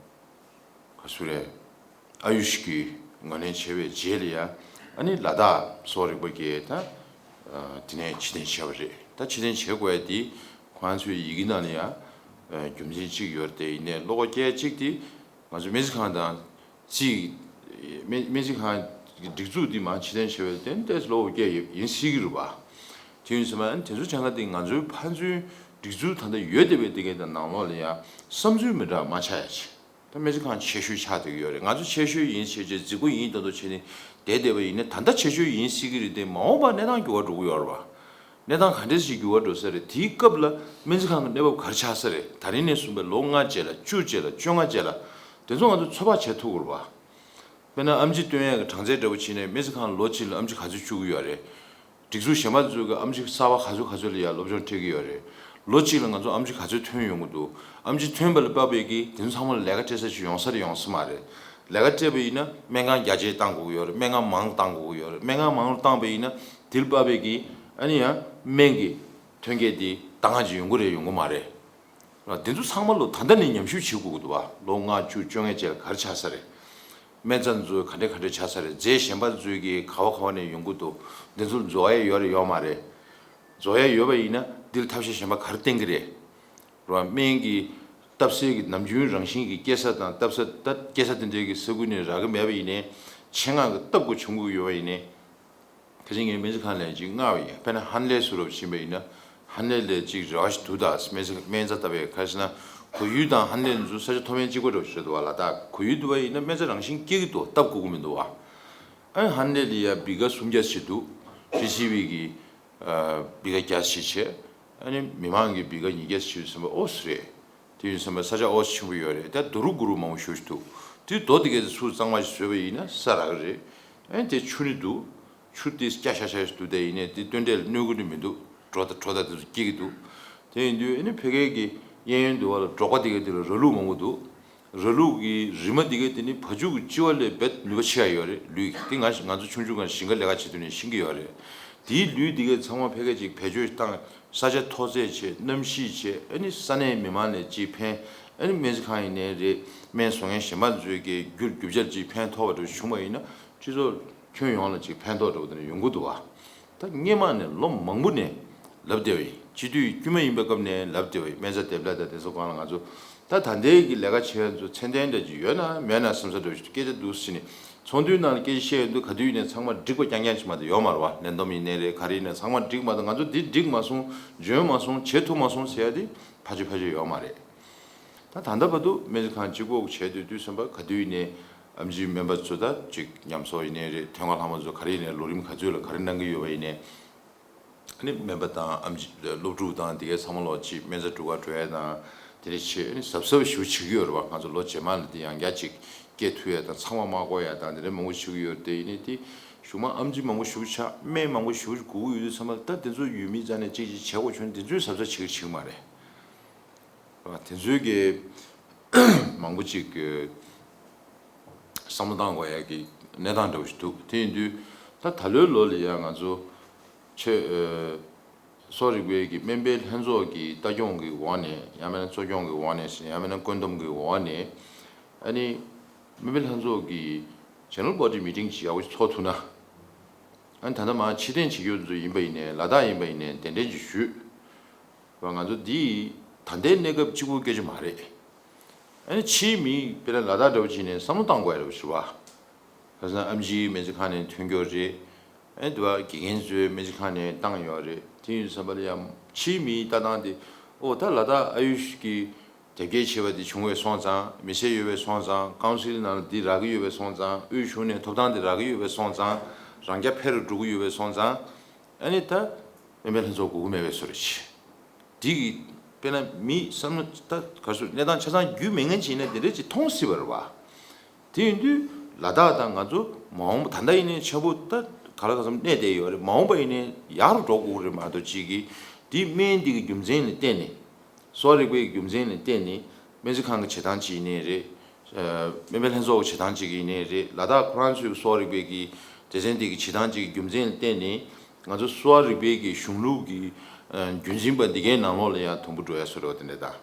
ག་ཚོད་རེད། ཨ་ཡུ་ཤི་གི་ངོས་ལེན་བྱས་པའི་རྗེས་ལ་ཡ། ཨ་ནི་ལ་དྭགས་སོག་རིག་པ་གིས་ད་དེ་ནས་ཕྱིར་འཐེན་བྱས་པ་རེད། ད་ཕྱིར་འཐེན་བྱེད་དགོས་ཡ་དེ་ཁོང་ཚོའི་ཡི་གེ་ནང་ལ་ཡ་རྒྱུ་མཚན་གཅིག་ཡོད་རེད། དེ་ཡིན་ནའི་བློ་ཁོག་རྒྱག་ཡ་གཅིག་དེ་ང་ཚོ་སྨན་རྩིས་ཁང་དང་རྩིས་སྨན་སྨན་རྩིས་ཁང་གི་སྒྲིག་འཛུགས་འདི་མར་ཕྱིར་འཐེན་བྱས་པ་དེ་ཏོག་ཙམ་བློ་ཁོག་རྒྱག་ཡ་ཡིན་སྲིད་ཀྱི་རེད་པ། དེ་ཡིན་ཙང་དེ་ཚོ་བྱས་ན་དེ་ང་ཚོའི་ཕན་ཚུན་སྒྲིག་འཛུགས་ད་ལྟ་ཡོད་བསྡད་པའི་དེ་གའི་དང་ནང་ལོགས་ལ་ཡ་བསམ་ཚུལ་མི་འདྲ་མ་ཆགས་ཡ་ཆེད། ད་སྨན་རྩིས་ཁང་ཆེ་ཤོས་ཆགས་བསྡད་ཀྱི་ཡོད་རེད། ང་ཚོ་ཆེ་ཤོས་ཡིན་བྱས་བྱས་རྫིག་པོ་ཡིན་མདོག་མདོག་བྱས་ནས་བསྡད་བསྡད་པ་ཡིན་ན་ད་ལྟ་ཆེ་ཤོས་ཡིན་སྲིད་ཀྱི་རེད་དེ། མ་འོངས་པར་གནས་སྟངས་འགྱུར་བ་འགྲོ་གི་ཡོད་རེད་པ། གནས་སྟངས་ག་འདྲ་ཞིག་འགྱུར་བ་འགྲོ་ས་རེད། དེའི་སྐབས་ལ་སྨན་རྩིས་ཁང་གི་གནས་བབ་ག་རེ་ཆགས་ས་རེད། ད་རིང་ནས་བཟུང་བའི་ལོ་ལྔ་རྗེས་ལ་བཅུ་རྗེས་ལ་བཅོ་ལྔ་རྗེས་ལ་དེ་ཚོ་ང་ཚོ་ཚོད་དཔག་བྱེད་ཐུབ་ཀྱི་རེད་པ། དཔེར་ན་ཨེམ་ཆི་བཏོན་ཡས་ཀྱི་གྲངས་ཚད་འདྲ་པོ་བྱས་ནས་སྨན་རྩིས་ཁང་ལོ་གཅིག་ལ་ཨེམ་ཆི་ག་ཚོད་བཅུག་གི་ཡོད་རེད། སྒྲིག་འཛུགས་གཞན་པ་ཚོས་ཀྱི་ཨེམ་ཆི་གསར་པ་ག་ཚོད་ག་ཚོད་ལ་ཡ་སློབ་སྦྱོང་སྤྲད་ཀྱི་ཡོད་རེད། ལོ་གཅིག་ལ་ང་ཚོ་ཨེམ་ཆི་ག་ཚོད་ཐོན་ཡོང་གི་འདུག་ཨེམ་ཆི་ཐོན་པ་ལ་དཔག་པའི་གི་དེ་ཚོ་ཚང་མ་ལ་ལས་ཀ་སྤྲད་ས་ཅིག་ཡོང་ས་རེད་ཡོང་ས་མ་རེད། ལས་ཀ་སྤྲད་པ་ཡིན་ན་སྨན་ཁང་རྒྱ་ཆེ་བཏང་དགོས་ཀྱི་ཡོད་རེད། སྨན་ཁང་མང་བཏང་དགོས་ཀྱི་ཡོད་རེད། སྨན་ཁང་མང་རུ་བཏང་པ་ཡིན་ན་དེ་ལ་དཔག་པའི་གི་ཨ་ནི་ཡང་སྨན་གྱི་ཐོན་སྐྱེད་དེ་ད་གང་ཅིག་ཡོང་གི་རེད་ཡོང་གི་མ་རེད། འདི་ཚོ་ཚང་མ་ལོ་ད་ལྟ་ནས་ཉམས་ཞིབ་བྱེད་དགོས་ཀྱི་འདུག་བ། ལོ་ལྔ་བཅུ་བཅོ་ལྔ་རྗེས་ལ་ག་རེ་ཆགས་ས་རེད། སྨན་རྩིས་ཁང་ཚོ་ག་འདྲ་ག་འདྲ་ཆགས་ས་རེད། རྫས་གཞན་པ་ཚོས་ཀྱི་ག་བ་ག་བ་ནས་ཡོང་གི་འདུག་འདི་ཚོ་རྫོགས་ཡས་ཡོད་རེད་ཡོད་མ་རེད། རྫོགས་ཡས་ཡོད་པ་ཡིན་ན་འདིར་ཐབས་ཤེས་གཞན་པ་ག་རེ་བསྟེན་གྱི་རེད། རོ། སྨན་གྱི་བཏབ་སའི་གི་ནམ་རྒྱུན་རང་བཞིན་གྱི་སྐྱེ་ས་དང་བཏབ་ས་ད་སྐྱེ་ས་དེ་འདྲའི་གི་ས་ཁུལ་ནས་རག་གི་མེད་པ་ཡིན་ནའི་ཆེད་མངགས་ཀྱི་བཏབ་དགོས་བྱུང་གི་ཡོད་པ་ཡིན་ནའི། ཁ་ཅིག་ངས་སྨན་རྩིས་ཁང་ལ་ཅིག་མངགས་པ་ཡིན། དཔེར་ན་ཧན་ལེ་བཟོ་འདྲ་ཕྱིན་པ་ཡིན་ན། ཧན་ལེ་ལ་ཅིག་རེ་བ་ཞིག་འདུག་ད་སྨན་རྩིས་སྨན་རྩིས་ལྟ་བའི་ཁ་ཤས་ན་གོ་ཡུལ་དང་ཧན་ལེ་འདི་ཚོ་ས་ཆ་མཐོ་དམན་གཅིག་པ་འདྲ་ཞིག་རེད་འདུག་བ། ལ་དྭགས་གོ་ཡུལ་འདུག་བ་ཡིན་ན་སྨན་རྩིས་རང་བཞིན་སྐྱེ་གི་འདུག་བཏབ་དགོས་ཀྱི་མི་འདུག་བ། ཨ་ནི་ཧན་ལེ་ལ་ཡ་བི་ག་སུམ་བརྒྱ་ཞིག་འདུག་ཊི་སི་ཝི་གི་བི་ག་བརྒྱ་ཞིག་བྱས། ཨ་ནི་མི་མང་གི་བི་ག་ཉིས་བརྒྱ་ཞིག་ཟིན་པ་ཨོ་སི་རེད། དེ་ཡིན་ཙང་ས་ཆ་ཨོ་ཆེན་པོ་ཡོད་རེད། ད་རྡོ་རུག་གུ་རུ་མང་པོ་ཞེ་པོ་ཅིག་འདུག་དེ་རྡོ་དེ་གས་ཚུར་གཙང་མ་ཞིག་བཟོས་པ་ཡིན་ན་ས་རག་གི་རེད། ཨ་ནི་དེ་ཆུ་ནི་འདུག་ཆུ་དེ་སྐྱ་ཤ་ཤ་ཞིག་འདུག་དེ་ཡིན་ནའི་དེ་སྟོན་འབྲས་ལ་གནོད་ཀྱི་མི་འདུག་གྲོ་ད་གྲོ་ད་དེ་ཚོ་སྐྱེ་གི་འདུག་དེ་ཡིན་དུས་ཨ་ནི་ཕ་གི་གི་གཡས་གཡོན་དུ་བ་ལ་འབྲོག་པ་དེ་གས་དེ་ལ་ར་ལུག་མང་པོ་འདུག་ར་ལུག་གི་རིལ་མ་དེ་གས་དེ་ནི་བ་ཕྱུགས་ཀྱི་ལྕི་བ་ལས་རྦད་ནུས་པ་ཆེ་བ་ཡོད་རེད། ལུད་ཀྱི་དེ་ང་ང་ཚོ་ཆུང་ཆུང་སྒང་ཞིང་ཁ་ལས་ཀ་བྱེད་དུས་ནས་ཤེས་ཀྱི་ཡོད་རེད། དེའི་ལུད་དེ་གས་ཚང་མ་ཕ་གི་ཅིག་བེད་སྤྱོད་བཏང་། ས་ཆ་མཐོ་ཚད་བྱས། གནམ་གཤིས་བྱས། ཨ་ནི་ས་གནས་མི་མང་ལ་ཅིག་ཕན། ཨ་ནི་སྨན་རྩིས་ཁང་ཡིན་ནའི་རེད། སྨན་བཟོ་མཁན་གཞན་པ་ཚོས་ཀྱི་རྒྱུ་རྒྱུ་ཆ་ཅིག་ཕན་ཐོགས་པ་འདྲ་བྱུང་བ་ཡིན་ན་སྤྱི་ཚོགས་ཁྱོན་ཡོངས་ལ་ཅིག་ཕན་ཐོགས་འདྲ་བོ་དེ་འདྲ་ཡོང་གི་འདུག་བ། ད་སྔོན་མ་ནས་ལོ་མང་པོ་ནས་ལབ་བསྡད་པ་ཡིན། སྤྱི་འཐུས་དཀྱུས་མ་ཡིན་པའི་སྐབས་ནས་ལབ་བསྡད་པ་ཡིན། སྨན་རྩིས་དེབ་ལ་ད་དེ་ཚོ་སྒང་ལ་ང་ཚོ་ད་ད་ལྟའི་གི་ལས་ཀ་བྱེད་མཁན་ཚོ་ཚད་ལྡན་འདྲ་ཅིག་ཡོད་ན་མེད་ན་བསམ་ས་འདྲ་བོ་ཞིག་སྐད་ཆ་འདུག་ཟེར་ནས། ཚོགས་འདུའི་ནང་ལ་སྐད་ཆ་བཤད་ཡོང་དུས་ག་དུས་ཡིན་ནའི་ཚང་མ་འགྲིག་པ་རྐྱང་རྐྱང་ཞིག་མ་གཏོགས་ཡོད་མ་རེད་བ། ལས་བསྡོམས་ཡིན་ནའི་རེད། ག་རེ་ཡིན་ནའི་ཚང་མ་འགྲིག་མ་གཏོགས། ང་ཚོ་འདི་འགྲིག་མ་སོང་། འཇོན་མ་སོང་། བྱེད་ཐུབ་མ་སོང་ཟེར་ཡ་དེ་ཕལ་ཆེར་ཕལ་ཆེར་ཡོད་མ་རེད། ད་ད་ལྟ་བར་དུ་སྨན་རྩིས་ཁང་གཅིག་པོ་བྱས་དུས་དུས་ཙམ་པ་ག་དུས་ཡིན་ནའི་ཨེམ་ཆིའི་སྨན་པ་ཚོ་ད་ཅིག་ཉམས་གསོ་ཡིན་ནའི་རེད། ཐོན་ཁུངས་ལྷག་མ་ཚོ་ག་རེ་ཡིན་ནའི་ལོ་རིམ་ག་ཚོད་ལ་ག་རེ་གནང་གི་ཡོད་པ་ཡིན་ནའི། ཨ་ནི་སྨན་པ་དང་ཨེམ་ཆི་སློབ་ཕྲུག་དང་དེ་གའི་ཚང་མ་ལོག་ཅིག་སྨན་རྩིས་འགྲུལ་ཁང་འགྲོ་ཡ་དང་དེ་འདྲ་བྱེད། ཨ་ནི་གཟབ་གཟབ་ཞེ་པོ་བྱེད་ཀྱི་ཡོད་རེད་བ། ང་ཚོ་ལོ་རྗེས་མ་ལ་དེ་ཡང་བསྐྱར་ཅིག་སྐྱེལ་ཐུབ་ཡ་དང་ཚང་མ་མ་འགོར་ཡ་དང་དེ་འདྲ་མང་པོ་བྱེད་ཀྱི་ཡོད་རེད་དེ། ཡིན་ནའི་དེ་གཞུག་མ་ཨེམ་ཆི་མང་པོ་ཞེ་པོ་ཆགས། སྨན་མང་པོ་ཞེ་པོ་དགོས་ཀྱི་ཡོད་དུས་ཙམ་པ་ད་དེ་ཚོ་ཡུལ་མིའི་རྩ་ནས་གཅིག་ཅིག་བྱེད་དགོས་བྱུང་། དེ་ཚོའི་གཟབ་གཟབ་བྱེད་ཀྱི་བྱེད་ཀྱི་མ་རེད་བ། དེ་ཚོའི་གི་མང་པོ་ཅིག་གི་བསམ་བློ་བཏང་དགོས་ཡ་གི་གནས་སྟངས་འདྲ་བོ་ཞིག་འདུག་དེ་ཡིན་དུས་ད་ད་ལོའི་ལོ་ལ་ཡ་ང་ཚོ་ཆེད་གསོ་རིག་པའི་གི་སྨན་པའི་ལྷན་ཚོགས་ཀྱི་ལྟ་སྐྱོང་གི་འོག་ནས། ཡང་མིན་ན་གཙོ་སྐྱོང་གི་འོག་ནས། ཡང་མིན་ན་བཀོད་འདོམས་ཀྱི་འོག་ནས། ཨ་ནི་སྨན་པའི་ལྷན་ཚོགས་ཀྱི་ཇེ་ནེ་རལ་བོ་ཌི་མི་ཊིང་ཅིག་ཡག་པོ་ཞིག་ཚོགས་ཐུབ་ན། ཨ་ནི་ད་ལྟ་མར་ཕྱིར་འཐེན་བྱེད་རྒྱུ་ཚོ་ཡིན་པ་ཡིན་ནའི་ལ་དྭགས་ཡིན་པ་ཡིན་ནའི་གདན་འདྲེན་ཅིག་ཞུས། རེད་བ། ང་ཚོ་འདི་ད་ལྟའི་གནས་སྐབས་གཅིག་པུའི་སྐད་ཆ་མ་རེད། ཨ་ནི་ཕྱིའི་མི་དཔེར་ན་ལ་དྭགས་འདྲ་བོ་ཅིག་ནས་བསམ་བློ་བཏང་དགོས་ཡ་རེད་བ། ཞུ་བ། ཁ་སང་ཨེམ་ཆིའི་སྨན་རྩིས་ཁང་ནས་ཐོན་རྒྱུ་རེད། ཨ་ནི་དེ་བ་དགེ་རྒན་ཚོའི་སྨན་རྩིས་ཁང་ནས་བཏང་ཡོད་རེད། དེ་ཡིན་བསམ་པ་ལ་ཡང་ཕྱིའི་མིའི་ལྟ་སྟངས་དེ། ཨོ་ད་ལ་དྭགས་ཨ་ཡུཤ་གི་དེབ་སྐྱེལ་བྱས་པ་དེ་བྱུང་བས་སོང་ཙང་། མི་སེར་ཡོད་པས་སོང་ཙང་། ཀའུན་སིལ་ནང་ལ་འདི་རག་གི་ཡོད་པས་སོང་ཙང་། དབུས་གཞུང་ནས་ཐོབ་ཐང་དེ་རག་གི་ཡོད་པས་སོང་ཙང་། རང་རྐྱ་འཕེར་རུ་འགྲོ་གི་ཡོད་པས་སོང་ཙང་། ཨ་ནི་ད་སྨན་པའི་ལྷན་ཚོགས་དགོས་ཀྱི་མེད་པའི་བཟོ་འདྲ་ཅིག་འདི་གི་དཔེར་ན་མི་བསམ་བློ་ད་ག་རེ་ཟེར། གནས་སྟངས་ཆ་ཚང་རྒྱུས་མེད་མཁན་ཅིག་ཡིན་ན་དེ་འདྲ་ཅིག་མཐོང་སྲིད་པ་རེད་བ། དེ་ཡིན་དུས་ལ་དྭགས་དང་ང་ཚོ་མ་འོངས་པ། ད་ལྟ་ཡིན་ནའི་ཆ་བོ་ད་ག་ལ་ག་ཚོད་གནས་བསྡད་ཡོད་རེད། མ་འོངས་པ་ཡིན་ནའི་ཡག་རུ་འགྲོ་དགོས་རེད་མ་གཏོགས། གཅིག་གིས་འདི་སྨན་འདི་གི་རྒྱུ་མཚན་ལ་བརྟེན་ནས། གསོ་བ་རིག་པའི་རྒྱུ་མཚན་ལ་བརྟེན་ནས་སྨན་རྩིས་ཁང་གི་བྱེད་སྟངས་ཅིག་ཡིན་ནའི་རེད། ཨ། སྨན་པའི་ལྷན་ཚོགས་ཀྱི་བྱེད་སྟངས་ཅིག་ཡིན་ནའི་རེད། ལ་དྭགས་ཁོ་རང་ཚོའི་གསོ་བ་རིག་པའི་གི་སྡེ་ཚན་འདི་གི་བྱེད་སྟངས་ཅིག་གི་རྒྱུ་མཚན་ལ་བརྟེན་ནས་ང་ཚོ་གསོ་བ་རིག་པའི་གི་གཞུང་ལུགས་ཀྱི་ཨ་རྒྱུན་འཛིན་པ་འདི་གའི་ནང་ལོགས་ལ་ཡང་དུམ་བུ་འགྲོ་ཡ་བཟོ་འདྲ་བ་དེ་འདྲ་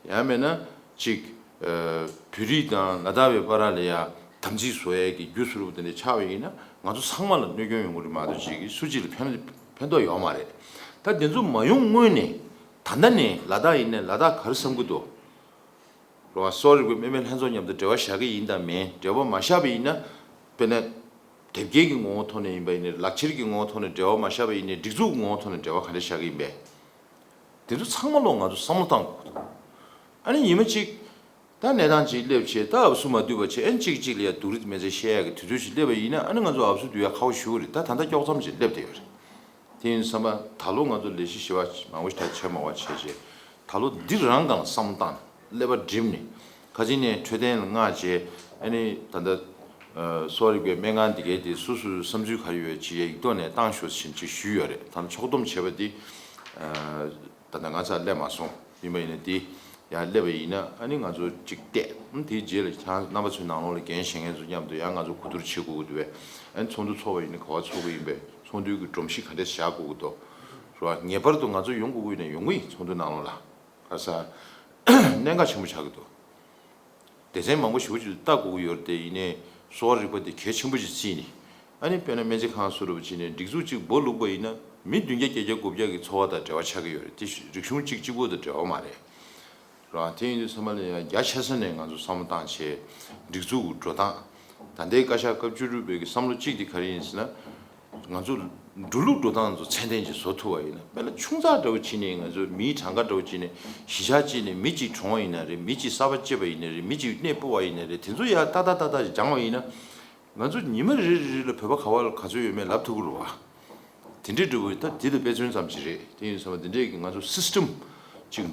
དང་། ཡང་མིན་ན་ཅིག་ཨ་བོད་རིགས་དང་ལ་དྭགས་པའི་བར་ལ་ཡང་དམ་ཚིག་བཟོ་ཡ་གི་རྒྱུ་བཟོ་འདྲ་བ་དེ་འདྲ་ཆགས་པ་ཡིན་ན་ང་ཚོ་ཚང་མ་ལ་གནོད་སྐྱོན་ཡོང་གི་རེད་མ་གཏོགས། ཅིག་གིས་སུ་གཅིག་ལ་ཕན་ཕན་ཐོགས་ཡོད་མ་རེད། ད་དེ་ཚོ་མ་ཡོང་སྔོན་ནས། ད་ལྟ་ནས་ལ་དྭགས་ཡིན་ནའི་ལ་དྭགས་ག་རེ་བསམ་གྱི་འདུག་རེད་བ། གསོ་བ་རིག་པའི་སྨན་པའི་ལྷན་ཚོགས་མཉམ་དུ་འབྲེལ་བ་བཞག་གི་ཡིན་དང་མིན། འབྲེལ་བ་མ་བཞག་པ་ཡིན་ན། དཔེར་ན་དེབ་སྐྱེལ་གྱི་ངོ་བོ་ཐོག་ནས་ཡིན་པ་ཡིན་ནའི། ལག་ཁྱེར་གྱི་ངོ་བོ་ཐོག་ནས་འབྲེལ་བ་མ་བཞག་པ་ཡིན་ནའི། སྒྲིག་འཛུགས་ཀྱི་ངོ་བོ་ཐོག་ནས་འབྲེལ་བ་ག་འདྲ་བཞག་གི་ཡིན་པས། དེ་ཚོ་ཚང་མ་ལོག་ང་ཚོ་བསམ་བློ་བཏང་དགོས་འདུག་ཨ་ནི་ཉི་མ་གཅིག་ད་གནས་སྟངས་གཅིག་སླེབས་བྱས། ད་ཨབ་སུ་མ་བསྡུས་པ་བྱས། ཨ་ནི་གཅིག་གཅིག་ལ་ཡ་སྡུག་རུས་མི་ཚེ་བཤད་ཡག་གི་དུས་ཚོད་ཅིག་སླེབས་པ་ཡིན་ན། ཨ་ནི་ང་ཚོ་ཨབ་སུ་བསྡུ་ཡ་ཁག་པོ་ཞེ་པོ་རེད། ད་ད་ལྟ་དཀྱོག་མཚམས་ཅིག་སླེབས་བསྡད་ཡོད་རེད། དེ་ཡིན་བསམ་པ། ད་ལོ་ང་ཚོ་ལས་གཞི་ཞེ་པོ་མང་པོ་ཞིག་ད་བྱེད་མ་བ་བྱས་བྱས། ད་ལོ་འདི་རང་སྒང་ལ་བསམ་བློ་བཏང་། ཀླད་པ་སྒྲིམ་ནས། ཁ་ཅིག་ནས་འཕྲོད་བསྟེན་ལ་མངགས་བྱས། ཨ་ནི་ད་ལྟ་ཨ་གསོ་བ་རིག་པའི་སྨན་ཁང་འདི་གའི་དེ་སོ་སོའི་བསམ་ཚུལ་ག་རེ་ཡོད་ཅིག་ཡིག་ཐོག་ནས་བཏང་ཤོག་ཟེར་ཅིག་ཞུས་ཡོད་རེད། ད་ཕྱོགས་བསྡོམས་བྱས་པ་འདི་ཨ་ད་ལྟ་ང་ཚ་སླེབས་མ་སོང་། ཡིན་པ་ཡིན་ན་འདི་ཡར་སླེབས་པ་ཡིན་ན། ཨ་ནི་ང་ཚོ་གཅིག་བལྟས། ཨ་ནི་དེའི་རྗེས་ལ་ཁྱེད་རང་རྣམ་པ་ཚོའི་ནང་ལོགས་ལ་འགན་བཞེས་མཁན་ཚོ་མཉམ་དུ་ཡང་ང་ཚོ་གོ་བསྡུར་བྱེད་དགོས་ཀྱི་འདུག་པས། ཨ་ནི་ཚོགས་འདུ་ཚོགས་པ་ཡིན་ན་ག་པར་ཚོགས་ཀྱི་ཡིན་པས། ཚོགས་འདུའི་གི་སྒྲོམ་གཞི་ག་འདྲས་བཞག་དགོས་ཀྱི་འདུག་རེད་བ། ངེས་པར་དུ་ང་ཚོ་ཡོང་དགོས་ཀྱི་ཡིན་ན་ཡོང་གི་ཡིན། ཚོགས་འདུ་ནང་ལོགས་ལ། ག་ས་གནད་འགག་ཆེན་པོ་ཆགས་ཀྱི་འདུག་སྡེ་ཚན་མང་པོ་ཞེ་པོ་ཅིག་ལ་ལྟ་དགོས་ཀྱི་ཡོད་རེད་དེ། ཡིན་ནའི་གསོ་བ་རིག་པ་དེ་གལ་ཆེན་པོ་ཞིག་བརྩིས་ནས། ཨ་ནི་དཔེར་ན་སྨན་རྩིས་ཁང་བཟོ་འདྲ་བྱས་ནས་སྒྲིག་འཛུགས་གཅིག་སྦོ་ལུག་པ་ཡིན་ན། མི་བདུན་བརྒྱ་བརྒྱད་བརྒྱ་དགུ་བརྒྱ་གི་འཚོ་བ་དང་འབྲེལ་བ་ཆགས་ཀྱི་ཡོད་རེད། དེ་རིག་གཞུང་གཅིག་གཅིག་པོ་དང་འབྲེལ་བ་མ་རེད། རེད་བ། དེ་ཡིན་དུས་ཚང་མ་ལ་ཡང་རྒྱ་ཆེ་ས་ནས་ང་ཚོ་བསམ་བློ་བཏང་བྱས། སྒྲིག་འཛུགས་ཀྱི་འགྲོ་སྟངས། ད་ལྟའི་བཀའ་ཤག་སྐབས་བཅུ་དྲུག་པའི་གི་བསམ་བློ་གཅིག་དེ་ག་རེ་ཡིན་ཟེར་ན། ང་ཚོ་འགྲོ་ལུགས་འགྲོ་སྟངས་ཚོ་ཚད་ལྡན་ཅིག་བཟོ་ཐུབ་པ་ཡིན་ན། དཔེར་ན་ཆུང་ཙག་འདྲ་བོ་བྱས་ནས་ང་ཚོ་མིའི་གྲངས་ཀ་འདྲ་བོ་བྱས་ནས་གཞིས་ཆགས་གཅིག་ནས་མི་གཅིག་གྲོངས་པ་ཡིན་ན་རེད། མི་གཅིག་གསར་པ་སྐྱེས་པ་ཡིན་ན་རེད། མི་གཅིག་གནས་སྤོ་བ་ཡིན་ན་རེད། དེ་ཚོ་ཡར་ཏག་ཏག་ཏག་ཏག་སྦྱངས་པ་ཡིན་ན། ང་ཚོ་ཉི་མ་རེ་རེ་རེ་ལ་བོད་པ་ག་བ་ལ་ག་ཚོད་ཡོད་མེད་ལབ་ཐུབ་ཀྱི་རེད་བ། དེ་འདྲའི་འདྲ་བོ་ད་འདི་ལ་དཔེ་མཚོན་ཙམ་ཅིག་རེད། དེ་ཡིན་ཙང་དེ་འདྲའི་གི་ང་ཚོ་སིས་ཊམ་ཅིག་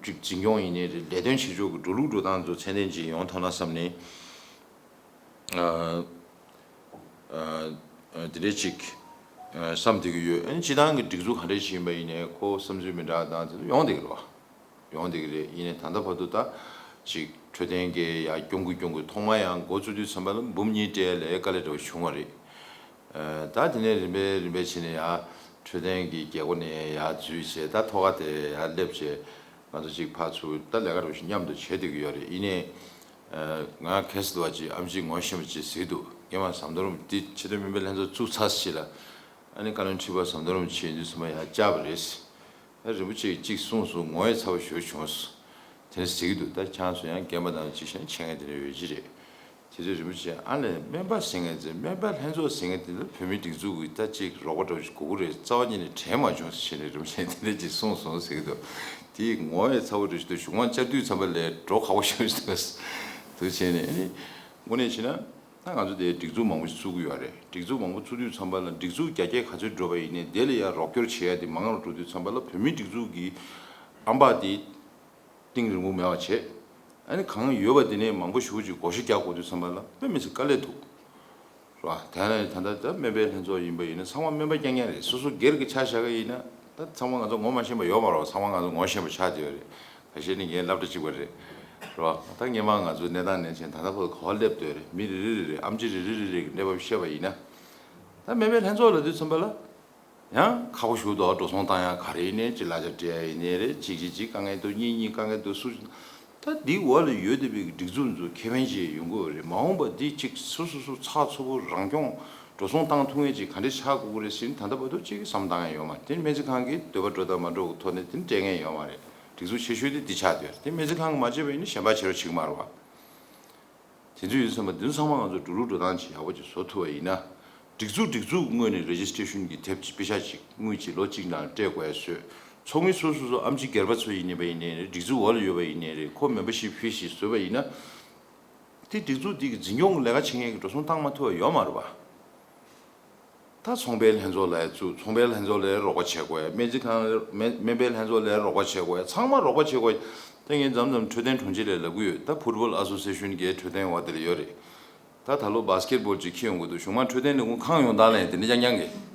ཅིག་འཛིན་སྐྱོང་ཡིན་ནའི་རེད། ལས་དོན་བྱེད་ཕྱོགས་ཀྱི་འགྲོ་ལུགས་འགྲོ་སྟངས་ཚོ་ཚད་ལྡན་ཅིག་ཡོང་ཐུབ་ན་བསམ་ནས། ཨ་ཨ་དེ་འདྲའི་ཅིག་ཨ་བསམ་བསྡད་ཀྱི་ཡོད། ཨ་ནི་སྤྱིར་བཏང་གི་སྒྲིག་འཛུགས་ག་འདྲ་ཞིག་ཡིན་པ་ཡིན་ནའི་ཁོ་བསམ་ཚུལ་མི་འདྲ་བ་དང་དེ་ཚོ་ཡོང་བསྡད་ཀྱི་རེད་བ། ཡོང་བསྡད་ཀྱི་རེད། ཡིན་ནའི་ད་ལྟ་བར་དུ་ད་ཅིག་འཕྲོད་བསྟེན་གྱི་ཡར་སྐྱོང་གི་སྐྱོང་གི་ཐོག་མ་ཡང་འགོ་བཙུགས་དུས་ཙམ་པ་ལ་འབུམ་གཉིས་སྤྲད་ལས་དཀའ་ལས་འདྲ་བོ་བྱུང་བ་རེད། ཨ་ད་དེ་ནས་རིམ་པས་རིམ་པས་བྱས་ནས་ཡར་འཕྲོད་བསྟེན་གྱི་རྒྱལ་སྒོ་ནས་ཡར་འཛུལ་བྱས། ད་ཐོག་ཁ་དེ་ཡར་སླེབས་བྱས། ང་ཚོ་ཅིག་ཕར་ཚུར་ད་ལས་ཀ་འདྲ་བོ་ཞིག་མཉམ་དུ་བྱེད་བསྡད་ཀྱི་ཡོད་རེད། ཡིན་ནའི་ཨ་ང་ཁ་སང་དུ་བ་ཅིག་ཨེམ་ཆི་ངོ་ཤེས་པ་ཅིག་གཟིགས་འདུག་རྒན་མ་ཟམ་གདོང་རིན་པོ་ཆེ་འདི་ཕྱི་དོན་སྨན་པའི་ལྷན་ཚོགས་བཙུགས་ཚར་ཕྱིན་ལ། ཨ་ནི་བཀའ་བློན་ཁྲི་པ་ཟམ་གདོང་རིན་པོ་ཆེ་འདི་ཚོ་མ་ཡར་བཅར་བ་རེད། ཨ་རིན་པོ་ཆེ་གིས་གཅིག་གསུངས་སོང་། ངོ་ཡ་ཚ་པོ་ཞེ་པོ་བྱུང་སོང་། དེ་ནས་གཟིགས་འདུག་ད་ཁྱེད་ཚོ་ཡང་རྒན་པ་དང་གཅིག་བྱས་ན་འཆད་མཁན་དེ་འདྲ་ཡོད་ཀྱི་རེད། ཁྱེད་ཚོས་རིན་པོ་ཆེ་ཨ་ལས་སྨན་པ་ཟེར་མཁན་ཚོས་སྨན་པ་ལྷན་ཚོགས་ཟེར་མཁན་དེ་ལ་བོད་མིའི་སྒྲིག་འཛུགས་ཀྱི་ད་ཅིག་རོགས་པ་འདྲ་བོ་ཞིག་དགོས་ཀྱི་རེད། རྩ་བ་ཉིད་ནས་དྲན་མ་བྱུང་ཟེར་ནས་རིན་པོ་ཆེ་དེ་འདྲ་ཅིག་གསུངས་སོང་ཟེར་གྱི་འདུག་དེ་ངོ་མ་ཚ་བོ་འདྲ་ཞིག་འདུག་གཞུང་མང་བཅར་དུས་ཙམ་པ་ལས་འགྲོ་ཁག་པོ་ཞིག་འདུག་འདུག་བྱས་ནས་ཨ་ནི་དངོས་གནས་བྱས་ན་ད་ང་ཚོ་དེ་སྒྲིག་འཛུགས་མང་པོ་ཞིག་བཙུགས་ཀྱི་ཡོད་རེད། སྒྲིག་འཛུགས་མང་པོ་བཙུགས་དུས་ཙམ་པ་ལ་སྒྲིག་འཛུགས་རྒྱ་སྐྱེད་ག་ཚོད་འགྲོ་བ་ཡིན་ནའི་དེ་ལ་ཡང་རོགས་སྐྱོར་བྱེད་ཡ་དེ་མང་རུ་འགྲོ་དུས་ཙམ་པ་ལ་བོད་མིའི་སྒྲིག་འཛུགས་ཀྱི་ཨམ་པ་དེ་གཏིང་རིང་པོ་མེད་པ་བྱས། ཨ་ནི་གང་ཡོད་པ་དེ་ནས་མང་པོ་ཞེ་པོ་ཅིག་བགོ་བཤའ་རྒྱག་དགོས་དུས་ཙམ་པ་ལ་དཔེ་མི་སྲིད་དཀའ་ལས་འདུག་རེད་བ། དེ་ནས་ད་ལྟ་ད་སྨན་པའི་ལྷན་ཚོགས་ཡིན་པ་ཡིན་ན་ཚང་མ་སྨན་པ་རྐྱང་རྐྱང་རེད། སོ་སོ་སྒེར་གྱི་ཆ་བཞག་གི་ཡིན་ན་ད་ཚང་མ་ང་ཚོ་ངོ་མ་ཤེས་པ་ཡོད་མ་རེད་བ། ཚང་མ་ང་ཚོ་ངོ་ཤེས་པ་ཆགས་བསྡད་ཡོད་རེད། ཁ་ཤས་ནི་ངའི་སློབ་གྲྭ་གཅིག་པ་རེད། རེད་བ། ད་སྔོན་མ་ང་ཚོའི་གནས་སྟངས་ནས་བྱས་ད་ལྟ་བར་ག་པར་སླེབས་བསྡད་ཡོད་རེད། མི་རེ་རེ་རེ་རེ་ཨེམ་ཆི་རེ་རེ་རེ་རེ་གི་གནས་བབ་བཤད་པ་ཡིན་ན། ད་སྨན་པའི་ལྷན་ཚོགས་ལབ་དུས་ཙམ་པ་ལ། ཡང་ཁག་པོ་ཞིག་འདུག་འགྲོ་སོང་བཏང་ཡ་ག་རེ་ཡིན་ནའི་ཅིག་གླ་ཆ་སྤྲད་ཡ་ཡིན་ནའི་རེད། གཅིག་གཅིག་གཅིག་དཀའ་ངལ་འདུག་གཉིས་གཉིས་དཀའ་ངལ་འདུག་སུ། ད་འདི་འོག་ལ་ཡོད་བསྡད་པའི་སྒྲིག་འཛུགས་ཚོ་ཁེ་ཕན་ཅིག་ཡོང་གི་ཡོད་རེད། མ་འོངས་པ་འདི་ཅིག་སོ་སོ་སོ་ཚགས་ཚུད་པོ་རང་སྐྱོང་འགྲོ་སོང་བཏང་ཐུབ་མཁན་ཅིག་ག་འདྲ་ཆགས་དགོས་ཀྱི་རེད་ཟེར་ནས་ད་ལྟ་བར་དུ་ཅིག་བསམ་བཏང་ཡ་ཡོད་མ་རེད། དེ་ནི་སྨན་རྩིས་ཁང་གི་འདོད་པ་འགྲོ་དང་མ་འགྲོ་གི་ཐོག་ནས་དེ་ནི་སྤྲད་མཁན་ཡོད་མ་རེད། སྒྲིག་འཛུགས་ཆེ་ཤོས་དེ་འདི་ཆགས་བསྡད་ཡོད་རེད། དེ་སྨན་རྩིས་ཁང་གིས་མ་བྱས་པ་ཡིན་ན་གཞན་པ་བྱེད་རོགས་བྱེད་ཀྱི་མ་རེད་བ། དེ་ཚོ་ཡིན་ཙང་མ་འདི་ཚང་མ་ང་ཚོ་འགྲོ་ལུགས་འགྲོ་སྟངས་ཅིག་ཡག་པོ་ཅིག་བཟོ་ཐུབ་པ་ཡིན་ན། སྒྲིག་འཛུགས་སྒྲིག་འཛུགས་ངོས་ནས་རེ་ཇི་སི་ཊེ་ཤན་གྱི་དེབ་ཅིག་པེ་ཤག་ཅིག་དངུལ་ཅིག་ལོ་གཅིག་ནང་སྤྲད་དགོས་ཡ་བཟོས། ཚོགས་མི་སོ་སོ་སོ་ཨེམ་ཆི་སྒེར་པ་ཚོ་ཡིན་ནའི་པ་ཡིན་ནའི་རེད། སྒྲིག་འཛུགས་འོག་ལ་ཡོད་པ་ཡིན་ནའི་རེད། ཁོ་མེམ་བར་ཤིབ་ཕི་ཞིག་བཟོས་པ་ཡིན་ན། དེ་སྒྲིག་འཛུགས་འདི་གི་འཛིན་སྐྱོང་གི་ལས་ཀ་བྱེད་མཁན་གྱི་འགྲོ་སོང་བཏང་མ་ཐུབ་པ་ཡོད་མ་རེད་པ། ད་ཚོང་པའི་ལྷན་ཚོགས་ལ་བཙུགས། ཚོང་པའི་ལྷན་ཚོགས་ལ་རོགས་པ་བྱེད་དགོས་ཡ། སྨན་རྩིས་ཁང་ལ་སྨན་སྨན་པའི་ལྷན་ཚོགས་ལ་རོགས་པ་བྱེད་དགོས་ཡ། ཚང་མ་རོགས་པ་བྱེད་དགོས་ཡ། ད་ངས་མཚམས་མཚམས་འཕྲོད་བསྟེན་དྲུང་ཆེ་ལ་ལབ་ཀྱི་ཡོད། ད་ཕུཊ་བོལ་ཨ་སོ་སི་ཡེ་ཤན་གྱི་འཕྲོད་བསྟེན་འོག་དེ་ལ་ཡོད་རེད། ད་ད་ལོ་བཱ་སི་ཀེཊ་བོལ་ཅིག་འཁྱེར་ཡོང་གི་འདུག་གཞུང་མང་འཕྲོད་བསྟེན་ལས་ཁུངས་ཁང་ཡོང་སྟངས་ལ་ཡང་དེ་འདྲ་རྐྱང་རྐྱང་གི། རེད་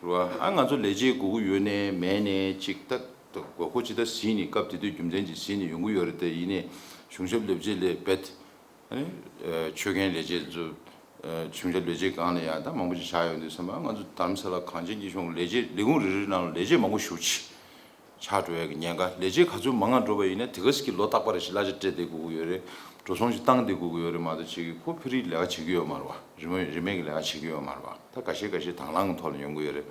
བ། ཨ་ང་ཚོ་ལས་བྱེད་དགོས་ཀྱི་ཡོད་ནའི་མེད་ནའི་ཅིག་ད་དགོས་མཁོ་ཅིག་ད་གཟིགས་ནས་སྐབས་དེ་དུས་རྒྱུ་མཚན་ཅིག་གཟིགས་ནས་ཡོང་གི་ཡོད་རེད། དེ་ཡིན་ནའི་གཞུང་ཞབས་ལས་བྱེད་ལས་རྦད། ཨ་ནི་ཆོད་མཁན་ལས་བྱེད་ཚོ་གཞུང་ཞབས་ལས་བྱེད་སྒང་ལ་ཡང་ད་མང་པོ་ཅིག་ཆགས་ཡོང་དུས་ཙམ་པ་ང་ཚོ་རྡ་རམ་ས་ལ་གངས་ཅན་སྐྱིད་གཤོངས་ལས་བྱེད་ལས་ཁུངས་རེ་རེའི་ནང་ལ་ལས་བྱེད་མང་པོ་ཞེ་པོ་ཅིག་ཆགས་འགྲོ་ཡ་གི་ཉེན་ཁ། ལས་བྱེད་ག་ཚོད་མང་ང་འགྲོ་བ་ཡིན་ན་དེ་ག་ཙམ་གྱི་ལོ་རྟག་པར་ཞིག་གླ་ཆ་སྤྲད་བསྡད་དགོས་ཀྱི་ཡོད་རེད། འགྲོ་སོང་ཞིག་བཏང་བསྡད་དགོས་ཀྱི་ཡོད་རེད་མ་གཏོགས་ཅིག་ཁོ་ཕི་རིའི་ལས་ཀ་བྱེད་ཀྱི་ཡོད་མ་རེད་བ། རིན་མེད་རིན་མེད་ཀྱི་ལས་ཀ་བྱེད་ཀྱི་ཡོད་མ་རེད་བ། ད་འགའ་ཤས་འགའ་ཤས་དང་བླངས་ཀྱི་ཐོག་ནས་ཡོང་གི་ཡོད་རེད།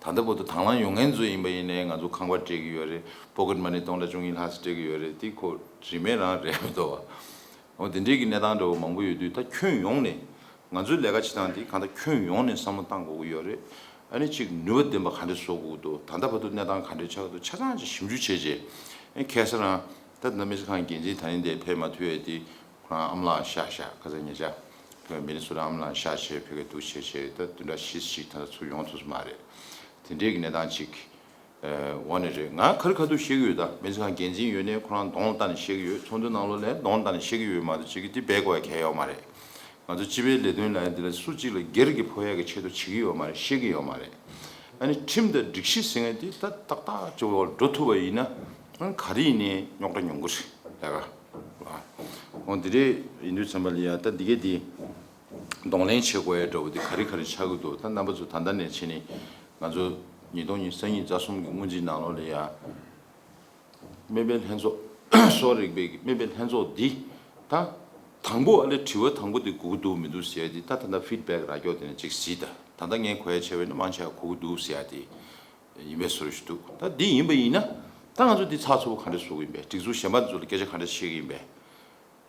ད་ལྟ་བར་དུ་དང་བླངས་ཡོང་མཁན་ཚོ་ཡིན་པ་ཡིན་ནའི་ང་ཚོ་ཁང་པ་སྤྲད་ཀྱི་ཡོད་རེད། པོ་ཀེཊ་མ་ནི་སྟོང་ཕྲག་བཅུ་གཉིས་ལྷག་ཙམ་སྤྲད་ཀྱི་ཡོད་རེད། དེ་ཁོ་རིན་མེད་རང་རེད་མི་འདུག་བ། འོ་དེ་འདྲའི་གི་གནས་སྟངས་འདྲ་བོ་མང་པོ་ཡོད་དུས་ད་ཁྱོན་ཡོངས་ནས་ང་ཚོའི་ལས་ཀ་བྱེད་སྟངས་འདི་གང་ལྟར་ཁྱོན་ཡོངས་ནས་བསམ་བློ་བཏང་དགོས་ཀྱི་ཡོད་རེད། ཨ་ནི་གཅིག་ནུས་པ་ལྡན་པ་ག་འདྲ་བཟོ་དགོས་འདུག་ད་ལྟ་བར་དུ་གནས་སྟངས་ག་འདྲ་ཆགས་འདུག་ཆ་ཚང་ཅིག་ཞིབ་འཇུག་བྱས་རྗེས། ཨ་ཁ་སང་རང་ད་ལྟ་སྨན་རྩིས་ཁང་འགན་འཛིན་ད་ནི་འདིར་ཕེབས་མ་ཐུབ་ཡས་དེ་ཁོ་རང་ཨམ་ལགས་གཤགས་བཞག་ཁ་སང་ཉེ་ཆར་ཕེབས་མི་ནི་སུ་ར་ཨམ་ལགས་གཤགས་བྱས་ཕེབས་ཀྱི་འདུག་བྱས་བྱས་ད་བདུན་ཕྲག་བཞི་ཞིག་ད་ལྟ་ཚུར་ཡོང་ཐུབ་སོང་མ་རེད། དེ་འདྲའི་གི་གནས་སྟངས་ཅིག་འོ་ནི་རེད། ང་ཁ་རི་ཁ་ཐུག་བཤད་ཀྱི་ཡོད། ད་སྨན་རྩིས་ཁང་འགན་འཛིན་ཡོད་ནའི་ཁོ་རང་གདོང་ལ་ལྟ་ནས་བཤད་ཀྱི་ཡོད། ཚོགས་འདུ་ནང་ལོགས་ལ་གདོང་ལ་ལྟ་ནས་བཤད་ཀྱི་ཡོད་མ་གཏོགས་ཅིག་གི་དེ་སྦས་དགོས་ཡ་གལ་ཡོད་མ་རེད། ང་ཚོ་སྤྱི་པའི་ལས་དོན་ལ་ཡང་འདི་ལ་སུ་གཅིག་ལ་སྒེར་གྱི་ཕོག་ཡ་གི་ཆེད་དུ་བྱེད་ཀྱི་ཡོད་མ་རེད། བཤད་ཀྱི་ཡོད་མ་རེད། ཨ་ནི་ཁྲིམས་དང་སྒྲིག་གཞི་ཟེར་མཁན་དེ་ད་ཏག་ཏག་ཅིག་འོག་འགྲོ་ཐུབ་པ་ཡིན་ན་ཨ་ནི་ག་རེ་ཡིན་ནའི་རྙོག་དྲ་ཉུང་གི་རེད་ལས་ཀ། འོ་འདི་འདྲས་ཡིན་དུས་ཙམ་པ་ལ་ཡ་ད་འདི་གས་འདི་གདོང་ལེན་བྱེད་དགོས་ཡ་འདྲ་བོ་འདི་ག་རེ་ག་རེ་ཆགས་ཀྱི་འདུག་ད་རྣམ་པ་ཚོ་ད་ལྟ་ནས་བྱས་ནས་ང་ཚོ་ཉིས་སྟོང་ཉི་ཤུ་རྩ་གཉིས་རྩ་གསུམ་གྱི་སྔོན་རྩིས་ནང་ལོགས་ལ་ཡ། སྨན་པའི་ལྷན་ཚོགས། གསོ་རིག་པའི་སྨན་པའི་ལྷན་ཚོགས་འདི་ད་དང་པོ་ཨ་ལས་དྲི་བ་དང་པོ་འདི་གོ་གི་འདུག་མི་འདུག་ཟེར་ཡ་འདི་ད་ད་ལྟ་ཕིཌ་བེག་རག་ཀྱོག་དེ་ནས་ཅིག་གཟིགས་ད། ད་ལྟ་ངས་གོ་ཡ་བྱས་པ་ཡིན་ན་མང་ཆེ་བ་གོ་གི་འདུག་ཟེར་ཡ་དེ་ཡིན་པའི་བཟོ་འདྲ་ཞིག་འདུག་ད་འདི་ཡིན་པ་ཡིན་ན་ད་ང་ཚོ་འདི་ཚགས་ཚུད་པོ་ག་འདྲ་བཟོ་གི་ཡིན་པས། སྒྲིག་འཛུགས་གཞན་པ་ཚོ་ལ་སྐད་ཆ་ག་འདྲ་བཤད་གི་ཡིན་པས།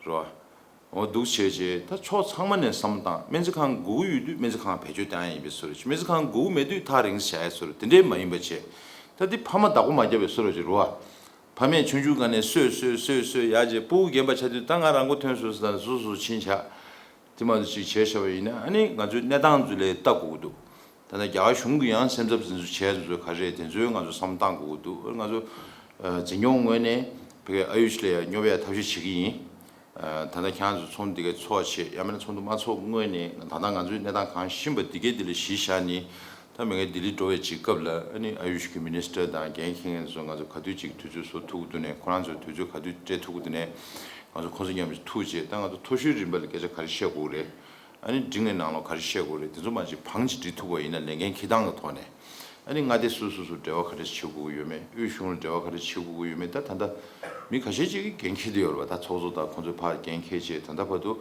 རེད་བ། འོ་འདུག་བྱས་བྱས་ད་ཕྱོགས་ཚང་མ་ནས་བསམ་བློ་བཏང་། སྨན་རྩིས་ཁང་དགོས་ཀྱི་ཡོད་དུས་སྨན་རྩིས་ཁང་བེད་སྤྱོད་བཏང་ཡ་ཡིན་པའི་བཟོ་འདྲ་ཞིག་སྨན་རྩིས་ཁང་དགོས་ཀྱི་མེད་དུས་ཐག་རིང་བྱ་ཡ་བཟོ་འདྲ་དེ་འདྲའི་མ་ཡིན་པ་བྱས། ད་འདི་ཕ་མ་བདག་པོ་མ་བརྒྱབ་པའི་བཟོ་འདྲ་ཞིག་རེད་བ། ཕ་མས་ཆུང་ཆུང་སྒང་ནས་གསོས་གསོས་གསོས་གསོས་ཡར་བྱས་ཕྲུ་གུ་རྒན་པ་ཆགས་དུས་ད་ང་རང་མགོ་ཐོན་སོང་ཟེར་ད་སུ་སུ་ཕྱིན་བྱ། དེ་མ་གཏོགས་ཅིག་བྱས་བཞག་པ་ཡིན་ན་ཨ་ནི་ང་ཚོའི་གནས་སྟངས་ཚོ་ལ་ལྟ་དགོས་ཀྱི་འདུག་ད་ལྟ་རྒྱ་གར་གཞུང་གིས་ཡང་སེམས་འཚབ་འཛིན་ཚུལ་བྱས་ཚུལ་ག་རེ་རེད་དེ་ཚོའི་ང་ཚོ་བསམ་བློ་བཏང་དགོས་ཀྱི་འདུག་ང་ཚོ་ཨ་འཛིན་སྐྱོང་ངོས་ནས་ཕ་གིའི་ཨ་ཡུཤ་ལ་ཡང་སྙོབ་ཡ་ཐབས་ཤེས་བྱེད་ཀྱི་ཡིན། ཨ་ད་ལྟ་ཁྱེད་རང་ཚོ་ཚོགས་འདུ་འདི་གའི་ཚོགས་བྱེད་ཡང་མིན་ན་ཚོགས་འདུ་མ་ཚོགས་སྔོན་ནས་ད་ལྟ་ང་ཚོའི་གནས་སྟངས་གང་ཤེས་པ་འདི་གའི་འདི་ལ་གཞི་བཞག་ནས་ད་མི་ངན་ལྡི་ལི་འགྲོ་བའི་ཅིག་སྐབས་ལ་ཨ་ནི་ཨ་ཡུཤ་གི་མི་ནི་སི་ཊར་དང་འགན་འཁྱེར་མཁན་ཚོ་ང་ཚོ་ག་དུས་ཅིག་དུས་ཚོད་བཟོ་ཐུབ་ཀྱི་འདུག་ནས་ཁོ་རང་ཚོ་དུས་ཚོད་ག་དུས་སྤྲད་ཐུབ་ཀྱི་འདུག་ནས་ང་ཚོ་ཁོང་ཚོ་མཉམ་དུ་ཐུག་བྱས་ད་ང་ཚོ་མཐོ་ཤོས་རིམ་པ་ལ་སྐད་ཆ་ག་རེ་བཤད་དགོས་རེད། ཨ་ནི་འབྲི་ངའི་ནང་ལོགས་ག་རེ་བཤད་དགོས་རེད། དེ་ཚོ་མ་ཅིག་བང་ཅིག་སྒྲིག་ཐུབ་པ་ཡིན་ན་ལས་འགན་འཁྱེར་སྟངས་ཀྱི་ཐོག་ནས་ཨ་ནི་མངའ་སྡེ་སོ་སོ་སོ་འབྲེལ་བ་ག་རེ་བྱེད་དགོས་ཀྱི་ཡོད་མེད། དབུས་གཞུང་ལ་འབྲེལ་བ་ག་རེ་བྱེད་དགོས་ཀྱི་ཡོད་མེད། ད་ད་ལྟ་མི་ཁ་ཤས་ཅིག་གིས་འགན་འཁྱེར་བསྡད་ཡོད་རེད་པ། ད་ཚོགས་གཙོ་དང་ཁོང་ཚོས་ཕར་འགན་འཁྱེར་བྱས་ད་ལྟ་བར་དུ་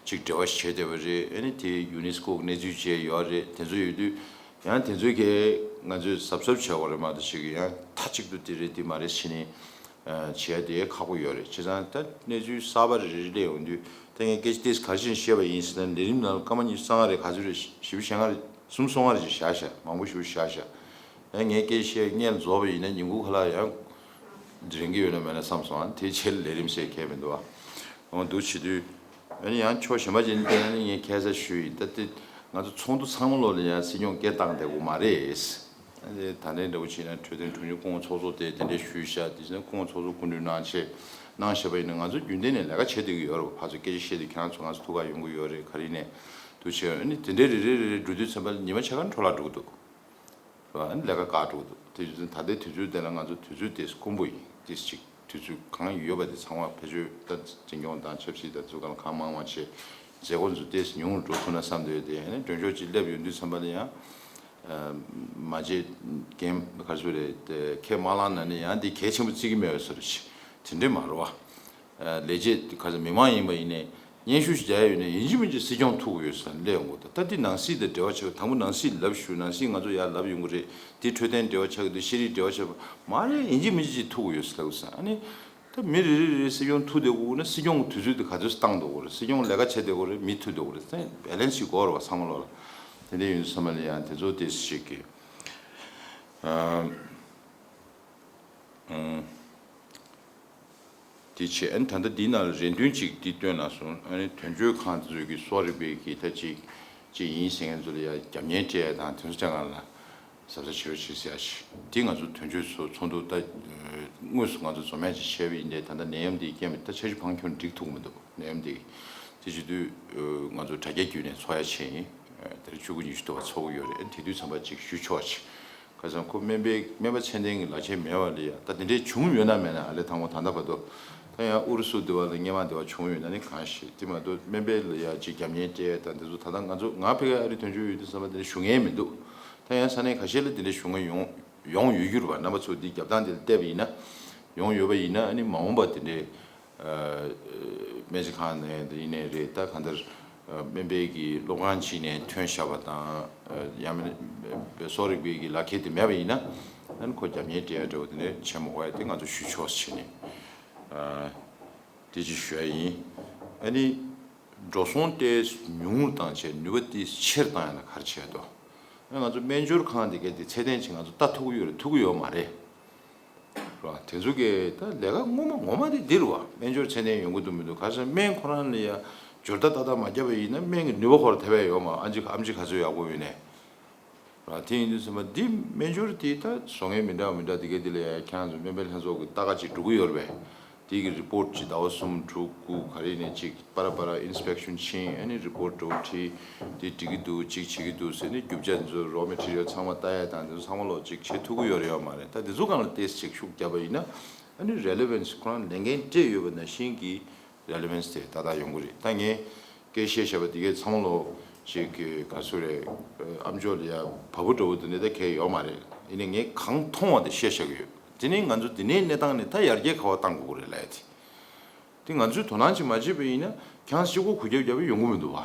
ཅིག་འབྲེལ་བ་བྱས་བསྡད་པ་རེད། ཨ་ནི་དེ་ཡུ་ནེ་སི་ཀོ་གི་གནས་ཚུལ་བྱས་ཡོད་རེད། དེ་ཚོ་ཡོད་དུས་ཡང་དེ་ཚོའི་གས་ང་ཚོས་གཟབ་གཟབ་བྱེད་དགོས་རེད་མ་གཏོགས་ཅིག་ཡང་མཐའ་གཅིག་ཏུ་དེ་རེད་དེ་མ་རེད་བྱས་ནས། བྱས་དེ་ཁག་པོ་ཡོད་རེད། བྱས་ཙང་ད་གནས་ཚུལ་གསར་པ་རེ་རེ་སླེབས་ཡོང་དུས་ད་ངས་སྐད་ཆ་ཏོག་ཙམ་ག་རེ་བྱས་ནས་བཤད་པ་ཡིན་ཟེར་ན། ལས་རིམ་ནང་སྐར་མ་ཉི་ཤུ་རྩ་ལྔ་རེད། ག་ཚོད་རེད། བཞི་བཅུ་ཞེ་ལྔ་རེད། སུམ་ཅུ་སོ་ལྔ་རེ་ཅིག་བཞག་བཞག་མང་པོ་ཞེ་པོ་བཞག་བཞག་ཨ་ངས་སྐད་ཆ་བཤད་སྔོན་ལ་རྫོགས་པ་ཡིན་ན་ཉིན་གུང་ཁ་ལག་ཡང་རན་གྱི་ཡོད་ན་མེད་ན་བསམ་སོང་། ཨ་དེའི་ཆེད་ལས་རིམ་བཤད་མཁན་མི་འདུག་ཨ། འོ་འདུག་བྱེད་དུས་ཨ་ནི་ཡང་ཕྱོགས་གཞན་པ་ཅིག་ནས་བལྟས་ན་ནི་ངས་ཁ་སང་ཞུས་ཡིན། ད་ལྟ་ང་ཚོ་ཚོགས་འདུ་ཚང་མ་ལོག་ལ་ཡང་སྲིད་སྐྱོང་སྐད་བཏང་བསྡད་དགོས་མ་རེད། ཨ་ནི་ད་ལན་འདྲ་བོ་བྱས་ན་འཕྲོད་བསྟེན་གྲོང་ཆོག་སྐུ་ངོ་ཚོགས་གཙོ་དེ་དེ་འདྲས་ཞུས་བཞག་དེ་བྱས་ན་སྐུ་ངོ་ཚོགས་གཙོ་སྐུ་མདུན་གནང་བྱས་གནང་བཞག་པ་ཡིན་ན་ང་ཚོ་རྒྱུན་ལྡན་ནས་ལས་ཀ་བྱེད་བསྡད་ཀྱི་ཡོད་རེད། ཕར་ཚུར་སྐད་ཆ་བཤད་དུས་ཁྱེད་རང་ཚོ་ང་ཚོ་ཐུག་ག་ཡོང་གི་ཡོད་རེད། ག་རེ་ནས་དུ་བྱས་ཨ་ནི་དེ་འདྲས་རེ་རེ་རེ་རེ་འགྲོ་དུས་ཙམ་པ་ལ་ཉི་མ་ཕྱེད་ཀ་འཕྲོ་བརླག་འགྲོ་གི་འདུག་རེད་བ། ཨ་ནི་ལས་ཀ་བཀག་འགྲོ་གི་འདུག་དེ་བཞིན་ད་ལྟའི་དུས་ཚོད་དེ་ལ་ང་ཚོ་དུས་ཚོད་དེ་དཀོན་པོ་ཡིན། ཏིས་ཅིག་དུས་ཚོད་གང་ཡོད་པ་དེ་ཚང་མ་ཕལ་ཆེར་ད་འཛིན་སྐྱོང་དང་ཆབ་སྲིད་དང་ཚོ་གང་གང་མང་མང་བྱས་མཛད་སྒོ་ཚོ་ཏིས་ཉུང་རུ་འགྲོ་ཐུབ་ན་བསམ་སྡོད་དེ། ཨ་ནི་མགྲོན་ཤོག་ཅིག་སླེབས་ཡོང་དུས་ཙམ་པ་ལ་ཡང་མ་བྱེད་རྒན་ག་རེ་ཟེར་རེད། དེ་ཁས་མ་བླངས་ན་ནི་ཡང་འདི་གལ་ཆེན་པོ་བརྩི་གི་མེད་པ་བཟོ་འདྲ་ཅིག་དེ་འདྲས་མ་རེད་བ། ལས་བྱེད་ག་ཚོད་མི་མང་ཡིན་པ་ཡིན་ནའི་སྙན་ཞུ་ཞིག་རྒྱག་ཡ་ཡོད་ནའི་ཡིན་གཅིག་མིན་གཅིག་སྲིད་སྐྱོང་ཐུག་གི་ཡོད་ཟེར་ནས་སླེབས་ཡོང་གི་འདུག་ད་འདི་ནང་སྲིད་དང་འབྲེལ་བ་ཆགས། དང་པོ་ནང་སྲིད་ལབ་ཞུ། ནང་སྲིད་ང་ཚོ་ཡར་ལབ་ཡོང་གི་རེད། འདི་འཕྲོད་བསྟེན་འབྲེལ་བ་ཆགས་ཀྱི་འདུག་ཤེས་རིག་འབྲེལ་བ་ཆགས་པ་མ་རེད། ཡིན་གཅིག་མིན་གཅིག་ཅིག་ཐུག་གི་ཡོད་ཟེར་ལབ་གི་ཟེར། ཨ་ནི་ད་མི་རེ་རེ་རེ་སྲིད་སྐྱོང་ཐུག་བསྡད་དགོས་ན་སྲིད་སྐྱོང་གི་དུས་ཚོད་དེ་ག་ཚོད་བཏང་བསྡད་དགོས་རེད། སྲིད་སྐྱོང་ལས་ཀ་བྱེད་བསྡད་དགོས་རེད། མི་ཐུག་བསྡད་དགོས་རེད། ད་བེ་ལན་སི་ཞིག་དགོས་རེད་བ། ཚང་མ་ལོག་ལ་དེ་འདྲ་ཡོང་དུས་ཙམ་པ་ལ་ཡང་དེ་ཚོ་ཏིས་ཅིག་གི་ཨ། དེ་བྱས་ཨ་ནི་ད་ལྟ་འདི་ནང་ལ་རེ་འདུན་ཅིག་འདི་བཏོན་ན་སོང་། ཨ་ནི་དོན་གཅོད་ཁང་དེ་ཚོ་གི་གསོ་རིག་པའི་གི་ད་ཅིག་ཅིག་ཡིན་ཟེར་མཁན་ཚོ་ལ་ཡ་རྒྱབ་གཉེར་སྤྲད་དང་དེ་ཚོ་ཅང་གང་ལ་གཟབ་གཟབ་བྱེད་རོགས་བྱེད་ཟེར་ཡ་ཞིག་འདི་ང་ཚོ་དོན་གཅོད་ཚོ་ཚོགས་འདུ་ད་དངོས་སུ་ང་ཚོ་འཛོམས་ཡ་ཅིག་བྱས་པ་ཡིན་ཏེ། ད་ལྟ་ནད་ཡམས་འདི་རྐྱེན་པས་ད་འཆར་གཞི་ཕངས་ཁྱོན་འགྲིག་ཐུབ་མི་འདུག་ནད་ཡམས་འདི་དེ་བྱེད་དུས་ང་ཚོ་དྲ་རྒྱ་བརྒྱུད་ནས་ཚོགས་ཡ་བྱས་ཡིན། དེ་རིང་ཆུ་ཚོད་ཉི་ཤུ་ཐོག་ཚོགས་ཀྱི་ཡོད་རེད། དེ་དུས་ཙམ་པ་ཅིག་ཞུ་ཆོག་ཅིག་ཁ་སང་ཁོ་སྨན་པའི་སྨན་པ་ཚད་ལྡན་གྱི་ལག་ཁྱེར་མེད་པ་ལ་ཡ་ད་དེ་འདྲའི་བྱུང་ཡོད་ན་མེད་ན་ཨ་ལས་དང་པོ་ད་ལྟ་བར་དུ་ད་ཡང་ཨུ་རུ་སུ་དེ་བ་ལ་སྔོན་མ་དེ་བ་བྱུང་ཡོད་ན་ནི་གང་ཤེས། དེ་མ་གཏོགས་སྨན་པའི་ལ་ཡ་ཅིག་རྒྱབ་གཉེར་སྤྲད་དང་དེ་ཚོ་ད་ལྟ་ང་ཚོ་ང་ཕ་གིའི་ཨ་རི་དོན་གཅོད་ཡོད་དུས་ཙམ་པ་དེ་འདྲ་ཞུ་མཁན་མི་འདུག་ད་ཡང་ས་གནས་ཁ་ཤས་ལ་དེ་འདྲ་ཞུ་མཁན་ཡོང་ཡོང་ཡོད་རྒྱུ་རེད་བ། རྣམ་པ་ཚོ་འདི་རྒྱབ་སྟངས་དེ་ལ་བལྟས་པ་ཡིན་ན་ཡོང་ཡོད་པ་ཡིན་ན་ཨ་ནི་མ་འོངས་པ་དེ་འདྲའི་སྨན་རྩིས་ཁང་ནས་ཡིན་ནའི་རེད། ད་གང་ལྟར་སྨན་པའི་གི་སློབ་ཁང་གཅིག་ནས་ཐོན་བཞག་པ་དང་ཡང་མིན་གསོ་རིག་པའི་གི་ལག་ཁྱེར་དེ་མེད་པ་ཡིན་ན་ཨ་ནི་ཁོ་རྒྱབ་གཉེར་སྤྲད་ཡ་འདྲ་བོ་དེ་འདྲ་བྱེད་མ་དགོས་ཡ་དེ་ང་ཚོ་ཞུ་ཆོག་བྱས་ནས་དེ་ཅིག་ཞུ་ཡ་ཡིན། ཨ་ནི་འགྲོ་སོང་དེ་ཉུང་རུ་བཏང་བྱས་ནུས་པ་དེ་ཆེར་བཏང་ཡ་ན་ག་རེ་བྱས་འདུག་ཨ་ང་ཚོ་སྨན་སྦྱོར་ཁང་དེ་གས་དེ་ཚད་ལྡན་ཅིག་ང་ཚོ་ལྟ་ཐུབ་ཀྱི་ཡོད་རེད། ཐུབ་ཀྱི་ཡོད་མ་རེད། རེད་བ། དེ་ཚོ་གི་ད་ལས་ཀ་ངོ་མ་ངོ་མ་དེ་འདི་རེད་བ། སྨན་སྦྱོར་ཚད་ལྡན་ཡོང་གི་འདུག་མི་འདུག་ག་ཟེར་སྨན་ཁོ་རང་ལ་ཡ་སྦྱོར་རྟ་ཏག་ཏག་མ་བརྒྱབ་པ་ཡིན་ན་སྨན་གྱི་ནུས་པ་ཁོ་རང་ཐེབས་ཡ་ཡོད་མ་རེད། ཨ་ཅེ་ཨམ་ཅེ་ག་ཚོད་ཡག་པོ་ཡོད་ནས། རེད་བ། དེ་ཡིན་དུས་ཙམ་པ་འདི་སྨན་སྦྱོར་དེ་ད་བཟོ་མཁན་མི་འདྲ་བ་མི་འདྲ་དེ་གས་དེ་ལ་ཡ་ཁྱེད་རང་ཚོ་སྨན་པའི་ལྷན་ཚོགས་ཀྱི་ལྟ་ག་ཅིག་འགྲོ་གི་ཡོད་རེད་པས། དེ་གི་རི་པོར་ཊི་ཅིག་ཟླ་བ་གསུམ་དྲུག་དགུ་ག་རེ་ནས་ཅིག་པ་ར་པ་ར་ཨིན་སི་པེག་ཤན་ཕྱིན། ཨ་ནི་རི་པོར་ཊི་འགྲོ་ཁྲིད་དེ་འགྲིག་གི་འདུག་ཅིག་བྱེད་ཀྱི་འདུག་ཟེར་ནས་རྒྱུ་ཆ་ཚོ་རོ་མེ་ཊི་རི་ཡལ་ཚང་མ་ལྟ་ཡ་དང་དེ་ཚོ་ཚང་མ་ལོག་ཅིག་བྱེད་ཐུབ་ཀྱི་ཡོད་རེད་ཡོད་མ་རེད། ད་དེ་ཚོ་སྒང་ལ་ཏོག་ཙམ་ཅིག་ཤུགས་བརྒྱབ་པ་ཡིན་ན་ཨ་ནི་རེ་ལི་ཝན་སི་ཁོ་རང་ལས་འགན་སྤྲད་ཡོད་པ་ནང་བཞིན་གྱི་རེ་ལི་ཝན་སི་དེ་ཏག་ཏག་ཡོང་གི་རེད། ད་ངས་སྐད་བཤད་བཤད་པ་དེ་གས་ཚང་མ་ལོག་ཅིག་གི་ག་ཚོད་རེད། ཨམ་ཅོག་ལ་ཡ་བབས་པ་འདྲ་བོ་དེ་འདྲ་ད་གས་ཡོད་མ་རེད། ཡིན་ནའི་ངས་གང་མཐོང་བ་དེ་བཤད་བཞག་གི་ཡོད། དེ་ནས་ང་ཚོ་འདི་ནས་གནས་སྟངས་ནས་ད་ཡར་རྒྱས་ག་པར་གཏང་དགོས་ཀྱི་རེད་ལབ་ཡ་དེ། དེ་ང་ཚོས་དོ་སྣང་ཅིག་མ་བྱས་པ་ཡིན་ན་ཁྱང་གཅིག་པོ་གུ་རྒྱབ་རྒྱབ་ཡོང་གི་མི་འདུག་བ།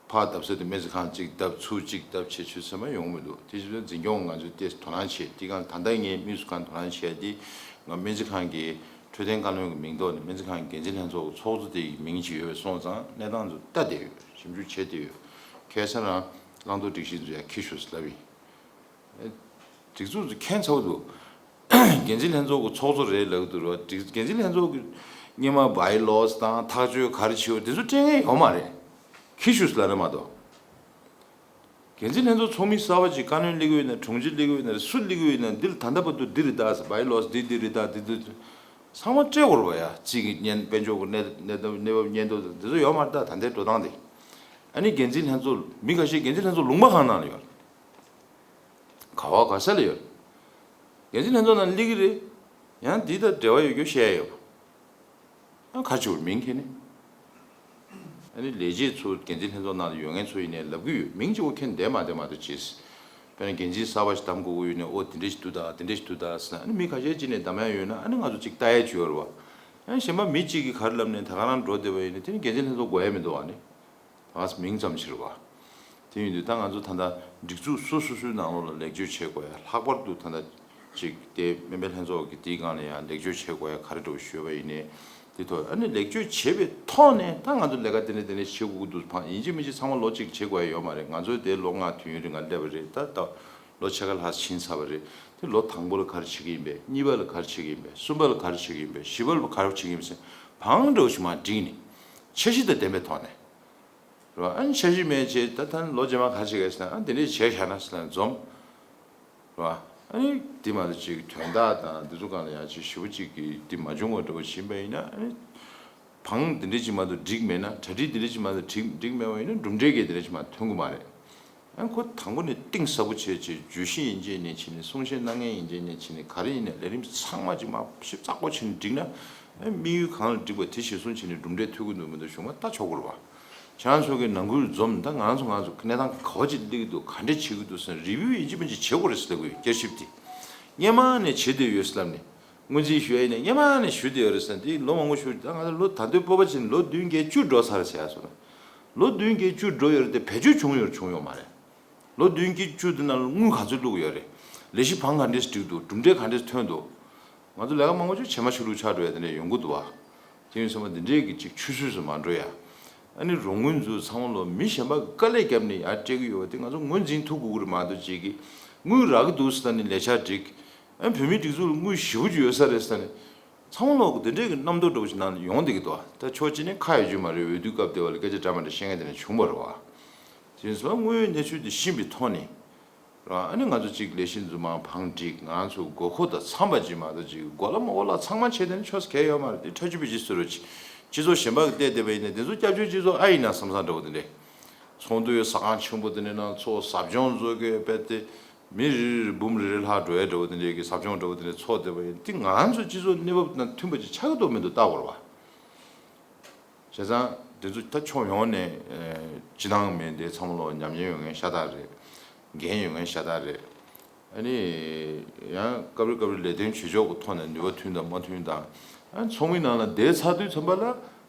ཕར་བརྡབ་ས་དེ་སྨན་རྩིས་ཁང་གཅིག་བརྡབ་ཚུར་གཅིག་བརྡབ་བྱེད་ཆོད་ཚད་མ་ཡོང་གི་མི་འདུག་དེ་བཞིན་འཛིན་སྐྱོང་ང་ཚོས་ཏོག་ཙམ་དོ་སྣང་བྱས། དེ་གང་ད་ལྟ་ངས་དམིགས་སུ་གང་དོ་སྣང་བྱས་དེ་ང་སྨན་རྩིས་ཁང་གི་འཕྲོད་བསྟེན་བཀའ་བློན་གྱི་མིང་ཐོག་ནས་སྨན་རྩིས་ཁང་གི་འགན་འཛིན་ལྷན་ཚོགས་ཀྱི་ཚོགས་གཙོ་དེ་ཡི་མིང་ཅིག་ཡོད་པ་སོང་ཙང་གནས་སྟངས་ཚོ་ལྟ་བསྡད་ཡོད། ཞིབ་འཇུག་བྱེད་བསྡད་ཡོད། ཁ་སང་རང་བླང་དོར་སྒྲིག་གཞི་ཚོ་ཡང་འཁྱེར་ཤོག་ཟེར་ལབ་ཡིན། སྒྲིག་འཛུགས་ཚོ་མཁྱེན་ཚ་པོ་འདུག་འགན་འཛིན་ལྷན་ཚོགས་ཀྱི་ཚོགས་གཙོ་རེད་ལབ་ཀྱི་འདུག་ར། འགན་འཛིན་ལྷན་ཚོགས་ཀྱི་སྔོན་མ་བྷའི་ལོ་སི་དང་ཐག་གཅོད་ག་རེ་བྱེད་དགོས་དེ་ཚོ་སྤྲད་མཁན་ཡོད་མ་རེད། འཁྱེར་ཤོག་ཟེར་ལབ་རེད་མ་གཏོགས། འགན་འཛིན་ལྷན་ཚོགས་ཚོགས་མི་གསར་པ་ཅིག་བཀའ་བློན་སླེབས་ཀྱི་ཡོད་ན་དྲུང་ཆེ་སླེབས་ཀྱི་ཡོད་ན་སུ་སླེབས་ཀྱི་ཡོད་ན་འདིར་ད་ལྟ་བར་དུ་འདི་རེད་ད་ཟེར། བྷའི་ལོ་སི་འདི་འདི་རེད་ད་འདི་འདི་ཚང་མ་སྤྲད་དགོས་རེད་པ་ཡ། གཅིག་གི་བརྙན་དཔལ་འབྱོར་གྱི་གནས་གནས་སྟངས་གནས་བབ་བརྙན་ཐུང་དེ་ཚོ་ཡོད་མ་རེད་ད། ད་ལྟའི་འགྲོ་སྟངས་དེ། ཨ་ནི་འགན་འཛིན་ལྷན་ཚོགས་མི་ཁ་ཤས་འགན་འཛིན་ལྷན་ཚོགས་ལུང་པ་གང་ནང་ལ་ཡོད། ག་བ་ག་ས་ལ་ཡོད། འགན་འཛིན་ལྷན་ཚོགས་ནང་སླེབས་ཀྱི་རེད། ཡང་འདི་དང་འབྲེལ་བ་ཡོད་རྒྱུ་བཤད་ཡ་ཡོད། ཡང་ཁ་ཆེ་བར་མིང་འཁྱེར་ནས། ཨ་ནི་ལས་བྱེད་ཚོ་འགན་འཛིན་ལྷན་ཚོགས་ནང་ལ་ཡོད་མཁན་ཚོ་ཡིན་ནའི་ལབ་ཀྱི་ཡོད། མིང་གཅིག་པོ་འཁྱེར་བསྡད་མ་བསྡད་མ་གཏོགས་ཅེས། དཔེར་ན་འགན་འཛིན་གསར་པ་ཞིག་གདམ་དགོས་ཀྱི་ཡོད་ནའི་ཨོ་དེ་འདྲ་ཞིག་འདུག་ད་དེ་འདྲ་ཞིག་འདུག་ད་ཟེར་ན། ཨ་ནི་མི་ཁ་ཤས་ཅིག་ནས་གདམ་ཡ་ཡོད་ན་ཨ་ནི་ང་ཚོ་ཅིག་ལྟ་ཡ་ཅིག་ཡོད་རེད་བ། ཡང་གཞན་པ་མི་གཅིག་གིས་ག་རེ་ལབ་ནའི་ད་ག་རང་འགྲོ་བསྡད་པ་ཡིན་ན་དེ་ནི་འགན་འཛིན་ལྷན་ཚོགས་དགོས་ཡ་མི་འདུག་ཨ་ནི། ད་མིང་ཙམ་ཕྱིར་བ། དེ་ཡིན་དུས་ད་ང་ཚོ་ད་ལྟ་སྒྲིག་འཛུགས་སོ་སོ་སོའི་ནང་ལོགས་ལ་ལེགས་བཅོས་བྱེད་དགོས་ཡ། ལྷག་པར་དུ་ད་ལྟ་ ཅིག་དེ་སྨན་པའི་ལྷན་ཚོགས་ཀྱི་དེའི་སྒང་ལ་ཡང་ལེགས་བཅོས་བྱེད་དགོས་ཡ་ག་རེ་འདྲ་བོ་ཞུས་པ་ཡིན་ནའི། དེ་ཐོག་ཨ་ནི་ལེགས་བཅོས་བྱས་པའི་ཐོག་ནས་ད་ང་ཚོ་ལས་ཀ་དེ་འདྲ་དེ་འདྲ་བྱེད་དགོས་ཀྱི་འདུག་ཕངས་ཡིན་གཅིག་མིན་གཅིག་ཚང་མ་ལོ་གཅིག་བྱེད་དགོས་ཡ་ཡོད་མ་རེད། ང་ཚོའི་དེ་ལོ་ལྔ་དུས་ཡུན་རིང་ང་སླེབས་པ་རེད། ད་ད་ལོ་ཕྱེད་ཀ་ལྷག་ཕྱིན་ཚར་བ་རེད། དེ་ལོ་དང་པོ་ལ་ག་རེ་བྱེད་ཀྱི་ཡིན་པས། གཉིས་པ་ལ་ག་རེ་བྱེད་ཀྱི་ཡིན་པས། གསུམ་པ་ལ་ག་རེ་བྱེད་ཀྱི་ཡིན་པས། བཞི་པ་ལ་ག་རེ་བྱེད་ཀྱི་ཡིན་པས་ཟེར་ཕངས་འདྲ་བོ་ཞིག་མར་བསྒྲིགས་ནས་འཆར་གཞི་དང་ལྡན་པའི་ཐོག་ནས། རེད་བ། ཨ་ནི་འཆར་གཞི་མེད་བྱས་ད་ད་ལོ་རྗེས་མ་ག་རེ་བྱེད་ཀྱི་ཡོད་ཟེར་ན། ཨ་འདི་འདྲས་བྱས་བཞག་ན་ཟེར་ན་འཛོམས། རེད་བ། ཨ་ནི་འདི་མ་གཏོགས་ཅིག་དོན་དག་དང་འདི་ཚོ་སྒང་ལ་ཡང་ཅིག་ཞེ་པོ་ཅིག་གི་འདི་མ་བྱུང་བ་འདྲ་བོ་ཕྱིན་པ་ཡིན་ན། ཨ་ནི་བང་འདི་འདྲས་ཅིག་མ་གཏོགས་འགྲིག་མེད་ན། གྲ་སྒྲིག་འདི་འདྲས་ཅིག་མ་གཏོགས་འགྲིག་འགྲིག་མེད་པ་ཡིན་ན་གྲུབ་འབྲས་ཀྱི་འདི་འདྲས་ཅིག་མ་ཐོན་གི་མ་རེད། ཨ་ཁོ་དང་པོ་ནས་གཏིང་ཟབ་པོ་བྱས་བྱས་བརྗོད་གཞི་ཡིན་གཅིག་ནས་བྱས་ནས་གསུང་བཤད་གནང་མཁན་ཡིན་གཅིག་ནས་བྱས་ནས་ག་རེ་ཡིན་ནས་ལས་རིམ་ཚང་མ་ཅིག་མ་ཞིབ་ཚགས་པོ་བྱས་ནས་བསྒྲིགས་ན། ཨ་དམིགས་ཡུལ་གང་ལ་འགྲིག་པ་དེ་གཞིར་བཟུང་བྱས་ནས་གྲུབ་འབྲས་ཐོན་གི་འདུག་མི་འདུག་གཞུག་མ་ལྟ་ཆོག་གི་རེད་བ། ཁྱེད་རང་ཚོ་གི་ནང་ཁུལ་འཛོམས། ད་ང་ཚོ་ང་ཚོ་གནས་སྟངས་ག་བ་ཅིག་སླེབས་ཀྱི་འདུག་ག་འདྲས་བྱེད་ཀྱི་འདུག་ཟེར་རི་བིའུ་ཡིན་གཅིག་མིན་གཅིག་བྱེད་དགོས་རེད་ཟེར་ལབ་གི་ཡོད། བསྐྱར་ཞིབ་དེ་སྔོན་མ་ནས་བྱེད་བསྡད་ཡོད་ཟེར་ལབ་ནས། སྔོན་རྩིས་ཞུ་ཡ་ཡིན་ན་སྔོན་མ་ནས་ཞུ་བསྡད་ཡོད་རེད་ཟེར། འདི་ལོ་མང་པོ་ཞུ། ད་ང་ཚོ་ལོ་ད་ལྟའི་སྤོབས་པ་ཅན་ལོ་བདུན་བརྒྱད་བཅུ་འགྲོ་ཚར་ཟེར་ཡ་སོང་། ལོ་བདུན་བརྒྱད་བཅུ་འགྲོ་ཡོད་རེད་དེ་བེད་སྤྱོད་བྱུང་ཡོད་བྱུང་ཡོད་མ་རེད། ལོ་བདུན་བརྒྱད་བཅུ་དེ་ནང་ལ་དངུལ་ག་ཚོད་བླུགས་ཡོད་རེད། ལས་གཞི་བང་ག་འདྲས་བསྒྲིགས་འདུག་གྲུབ་འབྲས་ག་འདྲས་ཐོན་འདུག་ང་ཚོ་ལས་ཀ་མང་པོ་ཅིག་བྱེ་མ་ཆུ་ལུག་ཆགས་འགྲོ་ཡ་དེ་འདྲས་ཡོང་གི་འདུག་བ། དེ་ཡིན་ཙང་མ་འདི་འདྲས་ཀྱི་ཅིག་ཆུད་ཟོས་སུ་མ་འགྲོ་ཡ། ཨ་ནི་རོགས་དངུལ་འཛུགས་ཚང་མ་ལོ་མི་གཞན་པ་གི་དཀའ་ལས་བརྒྱབ་ནས་ཡར་སྤྲད་ཀྱི་ཡོད་པ་དེ་ང་ཚོ་ངོས་འཛིན་ཐུབ་དགོས་ཀྱི་རེད་མ་གཏོགས། ཅིག་གིས་དངུལ་རག་གི་འདུག་ཟེར་ནས་ལས་འཆར་སྒྲིག་ཨ་བོད་མིའི་སྒྲིག་འཛུགས་ལ་དངུལ་ཞེ་པོ་ཅིག་ཡོད་ས་རེད་ཟེར་ནས། ཚང་མ་ལོག་གི་དེ་འདྲས་ཀྱི་རྣམ་རྟོག་འདྲ་བོ་ཞིག་ནང་ལ་ཡོང་བསྡད་ཀྱི་འདུག་ད་ཕྱོགས་གཅིག་ནས་ཁ་ཡོད་རྒྱུ་མ་རེད། འོས་བསྡུ་སྐབས་དེ་བ་ལ་སྐད་ཆ་འདྲ་མི་འདྲ་བཤད་མཁན་དེ་འདྲ་བྱུང་བ་རེད་བ། དེ་ཡིན་ཙང་དངོས་ཡོད་གནས་ཚུལ་དེ་ཤེས་པའི་ཐོག་ནས་རེད་བ། ཨ་ནི་ང་ཚོ་གཅིག་ལས་གཞི་འཛུགས་མ་བང་སྒྲིག་ང་ཚོ་དགོས་མཁོ་དང་འཚམས་པ་ཅིག་མ་གཏོགས། ཅིག་གོ་ལ་མ་གོ་ལ་ཚང་མ་བྱས་དེ་ནི་ཆོས་གལ་ཡོད་མ་རེད། དེ་ཁྲ་ཆུ་བི་ཇི་སུ་རུ་ཅིག་སྤྱི་ཚོགས་གཞན་པ་གི་བལྟས་བསྡད་པ་ཡིན་ན་དེ་ཚོ་སྐྱབས་བཅོལ་སྤྱི་ཚོགས་ཨ་ཡིན་ན་བསམ་བསམ་འདྲ་བོ་དེ་འདྲས། ཚོགས་འདུའི་ཟ་ཁང་ཆེན་པོ་དེ་འདྲའི་ནང་ཚོགས་ཟབ་སྦྱོང་བཟོ་དགོས་པས་ཏེ། མི་རེ་རེ་རེ་འབུམ་རེ་རེ་ལྷག་འགྲོ་ཡ་འདྲ་བོ་དེ་འདྲའི་གི་ཟབ་སྦྱོང་འདྲ་བོ་དེ་འདྲའི་ཚོགས་བསྡད་པ་ཡིན། དེ་ང་ཚོ་སྤྱི་ཚོགས་གནས་བབ་དང་མཐུན་པ་ཅིག་ཆགས་ཀྱི་འདུག་མི་འདུག་ལྟ་དགོས་རེད་བ། བྱས་ཙང་དེ་ཚོ་ད་ཕྱོགས་ཡོངས་ནས་ཨེ་སྤྱི་བཏང་མིན་དེ་ཚང་མ་ལོག་ཉམས་ཉེས་ཡོད་མཁན་ཤ་སྟག་རེད། འགན་ཡོད་མཁན་ཤ་སྟག་རེད། ཨ་ནི་ཡང་སྐབས་རེ་སྐབས་རེ་ལས་དོན་བྱེད་ཕྱོགས་ཀྱི་ཐོག་ནས་ནུས་པ་མཐུན་དང་མ་མཐུན་དང་། ཨ་ཚོགས་མི་ནང་ལ་བསྡད་ཚར་དུས་ཙམ་པ་ལ་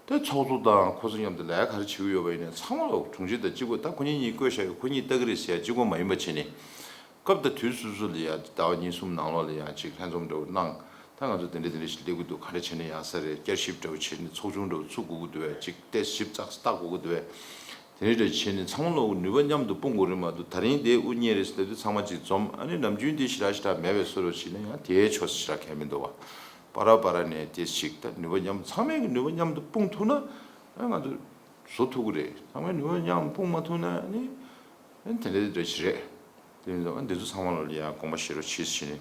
དེ་ཚོགས་གཙོ་དང་ཁོ་ཚོ་མཉམ་དུ་ལས་ཀ་ག་རེ་བྱེད་ཀྱི་ཡོད་པ་ཡིན་ནའི་ཚང་མ་ལོག་དྲུང་ཆེ་དང་གཅིག་པོ། ད་ཁོ་གཉིས་གཉིས་བསྐོས་བཞག་ཡོད། ཁོ་གཉིས་ལྟ་གི་རེད་ཟེར་ཡ་གཅིག་པོ་མ་ཡིན་པ་བྱས་ནས། སྐབས་དང་དུས་སོ་སོ་ལ་ཡ་ཟླ་བ་གཉིས་གསུམ་ནང་ལོགས་ལ་ཡ་ཅིག་ལྷན་འཛོམས་འདྲ་བོ་གནང་། ད་ང་ཚོ་དེ་འདྲ་དེ་འདྲ་ཞིག་སླེབས་ཀྱི་འདུག་ག་འདྲ་བྱས་ན་ཡག་ས་རེད། བསྐྱར་ཞིབ་འདྲ་བོ་བྱས་ནས་ཚོགས་ཆུང་འདྲ་བོ་ཚུགས་དགོས་ཀྱི་འདུག་བས། ཅིག་ཏེ་ཞིབ་ཚགས་ལྟ་དགོས་ཀྱི་འདུག་བས། དེ་འདྲ་འདྲ་བྱས་ནས་ཚང་མ་ལོག་ནུས་པ་མཉམ་དུ་སྤུངས་དགོས་རེད་མ་གཏོགས། ད་རིང་དེ་དབུ་བརྙེས་རེད་ཟེར་དུས་ཚང་མ་ཅིག་འཛོམས། ཨ་ནི་ནམ་རྒྱུན་དེ་ཞེ་དྲག་ཞེ་དྲག་མེད་པའི་བཟོ་འདྲ་བྱས་ན་ཡང་དེའི་ཆོས་ཞེ་དྲག་གལ་མི་འདུག་བ། བར་བར་ནས་དེ་ཞིག་ད་ནུས་པ་མཉམ་ཚང་མས་ཀྱི་ནུས་པ་མཉམ་དུ་སྤུངས་ཐུབ་ན། ཨ་ང་ཚོ་བཟོ་ཐུབ་ཀྱི་རེད། ཚང་མས་ནུས་པ་མཉམ་སྤུངས་མ་ཐུབ་ན་ནི། ཨ་དེ་འདྲ་འདྲ་ཞིག་རེད། དེ་ཡིན་ཙང་ཨ་འདི་ཚོ་ཚང་མ་ལ་ཡང་དགོངས་པ་བཞེས་རོགས་བྱེད་ཟེར་ནས།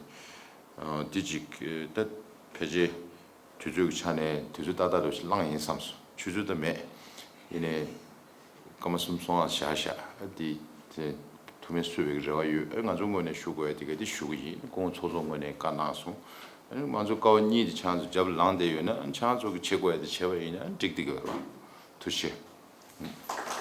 ཨ་དེ་ཅིག་ད་ཕལ་ཆེར་དུས་ཚོད་ཀྱི་ཆ་ནས་དུས་ཚོད་ཏག་ཏག་འདྲ་ཞིག་བླངས་ཡིན་བསམ་སོང་། ཆུ་ཚོད་ད་མེད། ཡིན་ནའི་སྐར་མ་གསུམ་སོང་ཨ་བཞག་བཞག་ཨ་དེ་དེ་ཐུགས་སྨོན་གསོལ་བའི་རེ་བ་ཡོད། ཨ་ང་ཚོ་ངོས་ནས་ཞུ་དགོས་ཡ་དེ་ག་དེ་ཞུ་གི་ཡིན། སྐུ་ངོ་ཚོགས་གཙོ་ངོས་ནས་བཀའ་གནང་སོང་། ཨ་ང་ཚོ་ཀ་བ་གཉིས་དེ་ཁྱེད་རང་ཚོ་རྒྱབ་ལངས་བསྡད་ཡོད་ན། ཨ་ཁྱེད་རང་ཚོ་གི་བྱེད་དགོས་ཡ་དེ་བྱས་པ་ཡིན་ན་འགྲིག་བསྡད་ཀྱི་ཡོད་རེད་བ། ཐུགས་རྗེ་ཆེ།